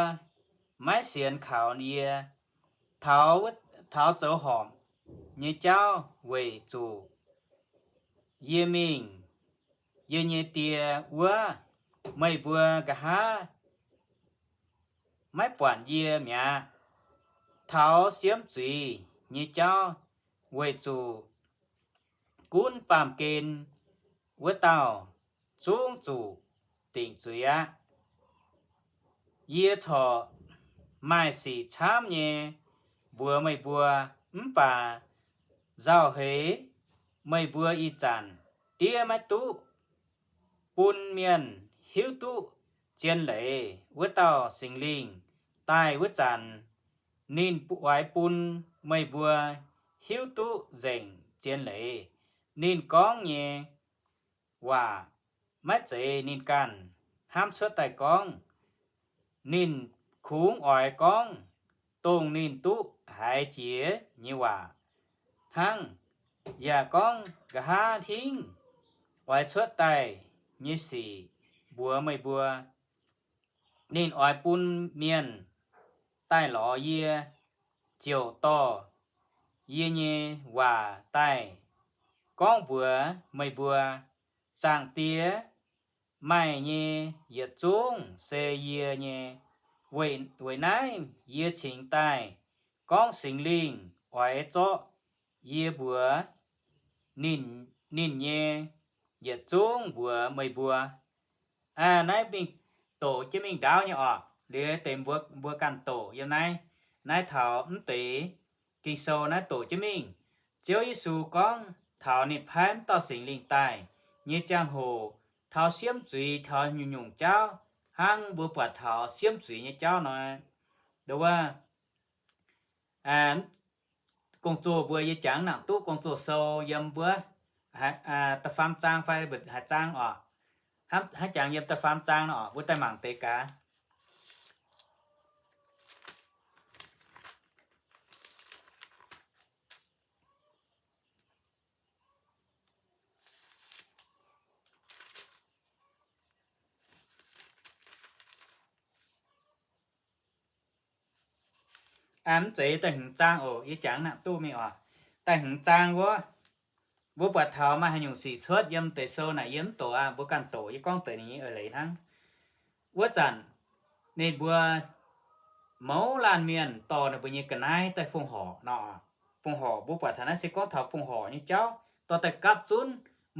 maiv sienx kaux yie, taux zoux horpc nyei jauv, weic zuqc yie mingh yie nyei Die wuov, meih mbuo nqa'haav maiv buatc yie mi'aqv. Taux siemv zuiz nyei jauv, weic zuqc gunv baamh gen wuov dauh zungv zuqc dingc zuiz aqv. Yie corc maaih sic camv nyei mbuox meih mbuo, mv baac nzauh heix meih mbuo ih zanc diev maiv duqv bun mienh hiuv duqv zien leiz. Wuov dauh Singx Lingh daaih wuov zanc, ninh oix bun meih mbuo hiuv duqv nzengc zien leiz. Ninh gorngv nyei waac maiv zeiz ninh ganh hnamv cuotv daaih gorngv. Ninh kungx oix gorngv dongh ninh duqv haiz jiex nyei waac hnangv, yaac gorngv nqa'haav hingv oix cuotv daaih nyei sic mbuox meih mbuo. Ninh oix bun mienh daaih lorz yie, ziouc dorh yie nyei waac daaih gorngv mbuox meih mbuo. Zaangc Diex maaih nyei yietc zungv se yie nyei. Weic naaiv yie cingx daaih gorngv Singx Lingh oix zorqv yie mbuox ninh, ninh nyei yietc zungv mbuox meih mbuo. Aa, naaiv mingh doqc jienv mingh ndaauv nyei oc. Liuz deix mbuo, mbuo ganh doqc yiem naaiv, naaiv taux mv deix Ging-Sou naaiv doqc jienv mingh. Ziouv Yesu gorngv taux ninh paaiv wuov dauh Singx Lingh daaih nyei ziangh hoc, taux siemv zuiz, taux nyungc-nyungc jauv hnangv mbuo buatc taux siemv zuiz nyei jauv nor. Nduov wuov, gong-zoh mbuo yie jangx nangc duqv gong-zoh sou yiem wuov da'faam zaang fai mbu'haic zaang oc. Hnangv jangx yiem da'faam zaang nor oc, mbuo daaih mangc deix gaax. Aa, mv zeiz da'hmz zaang oc, yie jangx nangc duqv mingh oc. Da'hmz zaang wuov, mbuo buatc taux maaih haaix nyungc sic cuotv yiem deix sou naaic yie mv doqc aqv, mbuo ganh doqc, yie gorngv deix ninh nyei eix leiz hnangv. Wuov zanc ninh mbuo mouz laanh mienh dorh ninh mbuo nyei ga'naaiv daaih fongc horc nor. Fongc horc, mbuo buatc taux naaiv se gorngv taux fongc horc nyei jauv, dorh daaih gapv zunv.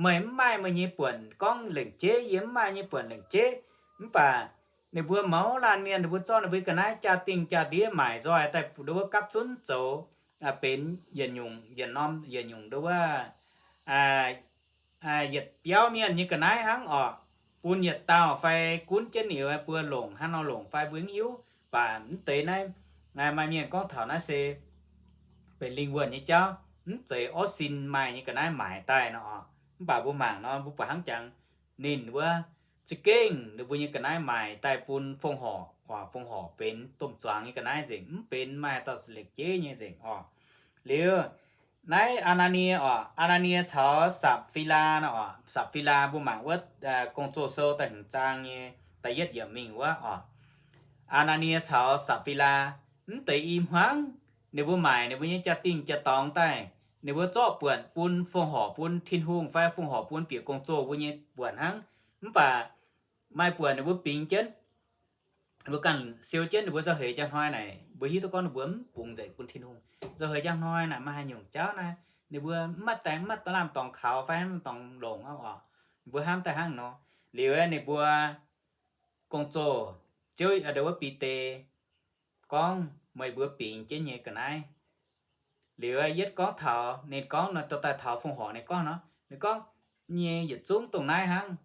Meih mv maaih meih nyei buonc gorngv lengc jeiv, yie mv maaih nyei buonc lengc jeiv. Mv baac ninh mbuo mouz laanh mienh, ninh mbuo zorqv ninh mbuo ga'naaiv jaa-dingh jaa-ndiev maaic nzoih daaih nduov wuov gapv zunv zoux benx yietc nyungc yietc norm yietc nyungc nduov wuov, yietc biauv mienh nyei ga'naaiv hnangv orqc, bun yietc dauh fai gunv jienv ninh mbuo longc hnangv nor longc fai mbuo mv hiuv. Baac mv deix naaiv, maaih mienh gorngv taux naaiv se benx lingh wuonh nyei jauv, mv zeiz orv sin maaih nyei ga'naaiv maaic daaih nor orqc. Mv baac mbuo mangc nor mbuo buatc hnangv jangx ninh wuov za'gengh ninh mbuo nyei ga'naaiv maaic daaih bun fongc horc, fongc horc benx domh zuangx nyei ga'naaiv nzengc, mv benx maaih dauh lekv jeiv nyei nzengc orqc. Liuz naaiv Aa^naa^nie orqc, Aa^naa^nie caux Sapv^fi^laa nor orqc. Sapv^fi^laa mbuo mangc wuov Gong-Zoh sou da'hmz zaang nyei da'yietv yiemc mingh wuov orqc. Aa^naa^nie caux Sapv^fi^laa, mv deix i hmuangv ninh mbuo maaic ninh mbuo nyei jaa-dingh jaa-dorngx daaih, ninh mbuo zorqv buonc bun fongc horc bun Tin-Hungh fai fongc horc bun bieqc gong-zoh mbuo nyei buonc hnangv. Mv baac maaih buonc ninh mbuo bingx jienv, ninh mbuo ganh siou jienv ninh mbuo nzauh heix njang hnoi naaic, mbuo hiuv duqv gorngv ninh mbuo mv bungx nzengc bun Tin-Hungh. Nzauh heix njang hnoi naaic maaih haaix nyungc jauv naaiv, ninh mbuo mv maaih daengx, mv maaih lamh dorngx kaux fai lamh dorngx longc orqc. Ninh mbuo hnamv daaih hnangv nor. Liuz ninh mbuo gong-zoh, Ziouv, wuov Bide gorngv, meih mbuo bingx jienv nyei ga'naaiv. Liuz yietv gorngv taux, ninh gorngv nor, dorh daaih taux fongc horc ninh gorngv nor, ninh gorngv, nyei yietc zungv dongh naaiv hnangv,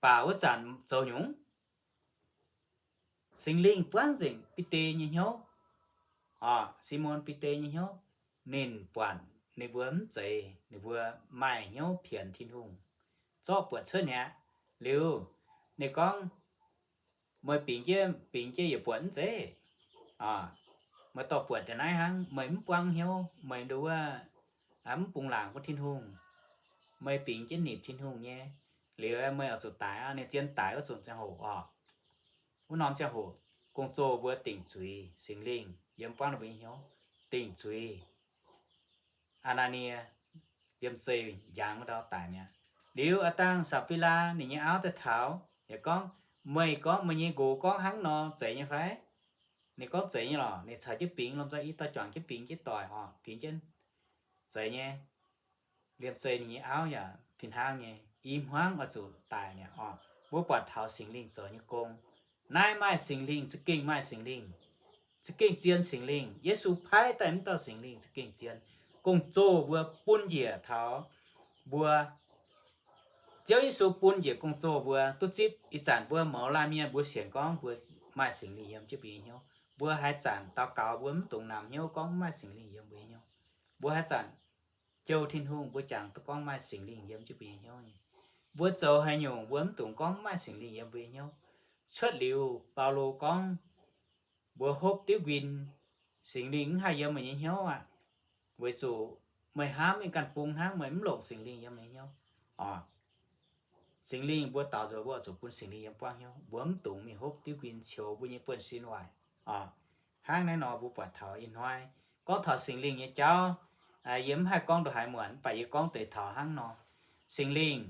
baac wuov zanc zoux nyungc Singx Lingh buangv nzengc Bide nyei hnyouv. Orqc, Simon Bide nyei hnyouv, ninh buatc ninh mbuo mv zeiz, ninh mbuo maaih hnyouv pienx Tin-Hungh, zorqv buatc cuotv mi'aqv. Liuz ninh gorngv, meih bingx jienv, bingx jienv yaac buatc mv zeiz. Meih dorh buatc deix naaiv hnangv, meih mv buangv hnyouv, meih nduov, mv bungx laangc bun Tin-Hungh, meih bingx jienv nipc Tin-Hungh nyei. Liuz meih oix zuqc daic aqv. Ninh zien daic wuov zunc ziangh hoc orqc, wuov norm ziangh hoc, gong-zoh mbuo dingc zuiz Singx Lingh yiem buangv ninh mbuo nyei hnyouv, dingc zuiz Aa^naa^nie yiem zei njang wuov ndau daic mi'aqv. Liuz a'dangh Sapv^fi^laa ninh nyei auv daaih taux, yaac gorngv, meih gorngv meih nyei nqox gorngv hnangv nor zeiz nyei fai? Ninh gorngv zeiz nyei lorqc. Ninh caux jienv bingx lomh nzoih i dauh juangc jienv bingx jienv doic orqc, bingx jienv zeiz nyei. Liemh zeih ninh nyei auv yaac fih hnangv nyei, i hmuangv oix zuqc daic mi'aqv orqc. Mbuo buatc taux Singx Lingh zoux nyei gong. Naaiv maaih Singx Lingh, za'gengh maaih Singx Lingh, za'gengh zien Singx Lingh. Yesu paaiv daaih wuov dauh Singx Lingh za'gengh zien. Gong-zoh mbuo bun njiec taux mbuo, Ziouv Yesu bun njiec gong-zoh mbuo duqv zipv. Ih zanc mbuo mouz laanh mienh mbuo sienx gorngv mbuo maaih Singx Lingh yiem jienv mbuo nyei hnyouv. Mbuo haaix zanc daux gaux mbuo mv dungx namx hnyouv gorngv mv maaih Singx Lingh yiem mbuo nyei hnyouv. Mbuo haaix zanc jouh Tin-Hungh mbuo jangx duqv gorngv maaih Singx Lingh yiem jienv mbuo nyei hnyouv nyei. Mbuo zoux haaix nyungc mbuo mv dungx gorngv mv maaih Singx Lingh yiem mbuo nyei hnyouv. Cuotv liuz Baulo gorngv, mbuo hopv diuv nquin, Singx Lingh mv haih yiem meih nyei hnyouv aqv, weic zuqc meih hnamv mingh ganh bung hnangv, meih mv longc Singx Lingh yiem meih nyei hnyouv. Orqc, Singx Lingh mbuo daaux nzuonx mbuo oix zuqc bun Singx Lingh yiem buangv hnyouv. Mbuo mv dungx mingh hopv diuv nquin qiux mbuo nyei buonv-sin waaic. Orqc, hnangv naaiv nor mbuo buatc taux ih hnoi gorngv taux Singx Lingh nyei jauv, yie mv haih gorngv ndongc haaix muonc, mv baac yie gorngv deix taux hnangv nor. Singx Lingh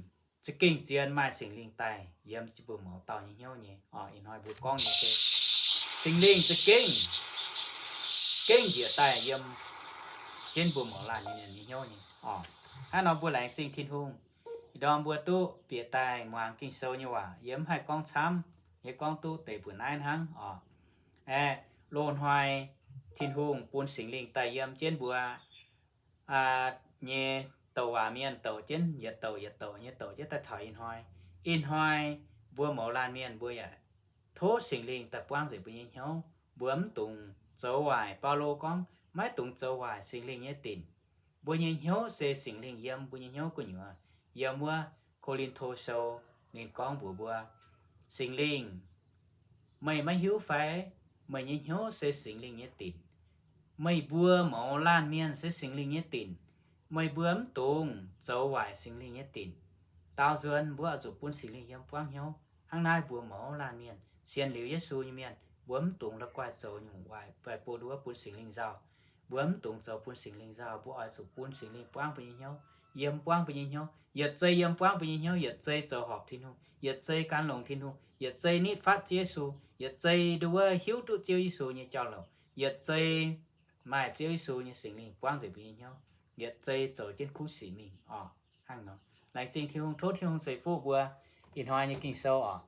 za'gengh zien, maaih Singx Lingh daaih yiem jienv mbuo mouz dauh nyei hnyouv nyei. Orqc, ih hnoi mbuo gorngv nyei se Singx Lingh za'gengh, gengh njiec daaih yiem jienv mbuo mouz laanh nyei, nyei hnyouv nyei. Orqc, hnangv nor mbuo laengz zingh Tin-Hungh. Ih ndorm mbuo duqv bieqc daaih muangx Ging-Sou nyei waac, yie mv haih gorngv camv, yie gorngv duqv deix mbuoqc naaiv hnangv. Orqc, aeqv, loz-hnoi Tin-Hungh bun Singx Lingh daaih yiem jienv mbuo nyei douc waac mienh, douc jienv yietc douc yietc douc nyei douc jienv daaih taux ih hnoi. Ih hnoi mbuo mouz laanh mienh mbuo yaac tov Singx Lingh daaih buangv nzengc mbuo nyei hnyouv. Mbuo mv dungx zoux waaic. Baulo gorngv, maiv dungx zoux waaic Singx Lingh nyei dinc. Mbuo nyei hnyouv se Singx Lingh yiem mbuo nyei hnyouv gu'nyuoz. Yiem wuov Ko^lin^to Sou ninh gorngv mbuox mbuo, Singx Lingh, meih maiv hiuv fai? Meih nyei hnyouv se Singx Lingh nyei dinc. Meih mbuo mouz laanh mienh se Singx Lingh nyei dinc. Meih mbuo mv dungx zoux waaic Singx Lingh nyei dinc. Daaux nzuonx mbuo oix zuqc bun Singx Lingh yiem buangv hnyouv. Hnangv naaiv mbuo mouz laanh mienh sienx liuz Yesu nyei mienh, mbuo mv dungx la'guaih zoux nyungc waaic, waaic bun wuov bun Singx Lingh nzauh. Mbuo mv dungx zoux bun Singx Lingh nzauh. Mbuo oix zuqc bun Singx Lingh buangv mbuo nyei hnyouv, yiem buangv mbuo nyei hnyouv. Yietc zei yiem buangv mbuo nyei hnyouv, yietc zei zoux horpc Tin-Hungh, yietc zei gan longx Tin-Hungh, yietc zei nitv fatv Ziouv Yesu, yietc zei nduov hiuv duqv Ziouv Yesu nyei jauv-louc, yietc zei maaih Ziouv Yesu nyei Singx Lingh buangv nzengc mbuo nyei hnyouv, yietc zei zoux jienv kuv sic mingh orqc. Hnangv nor, laengz zingh Tin-Hungh, tov Tin-Hungh ceix fuqv mbuo ih hnoi nyei Ging-Sou orqc.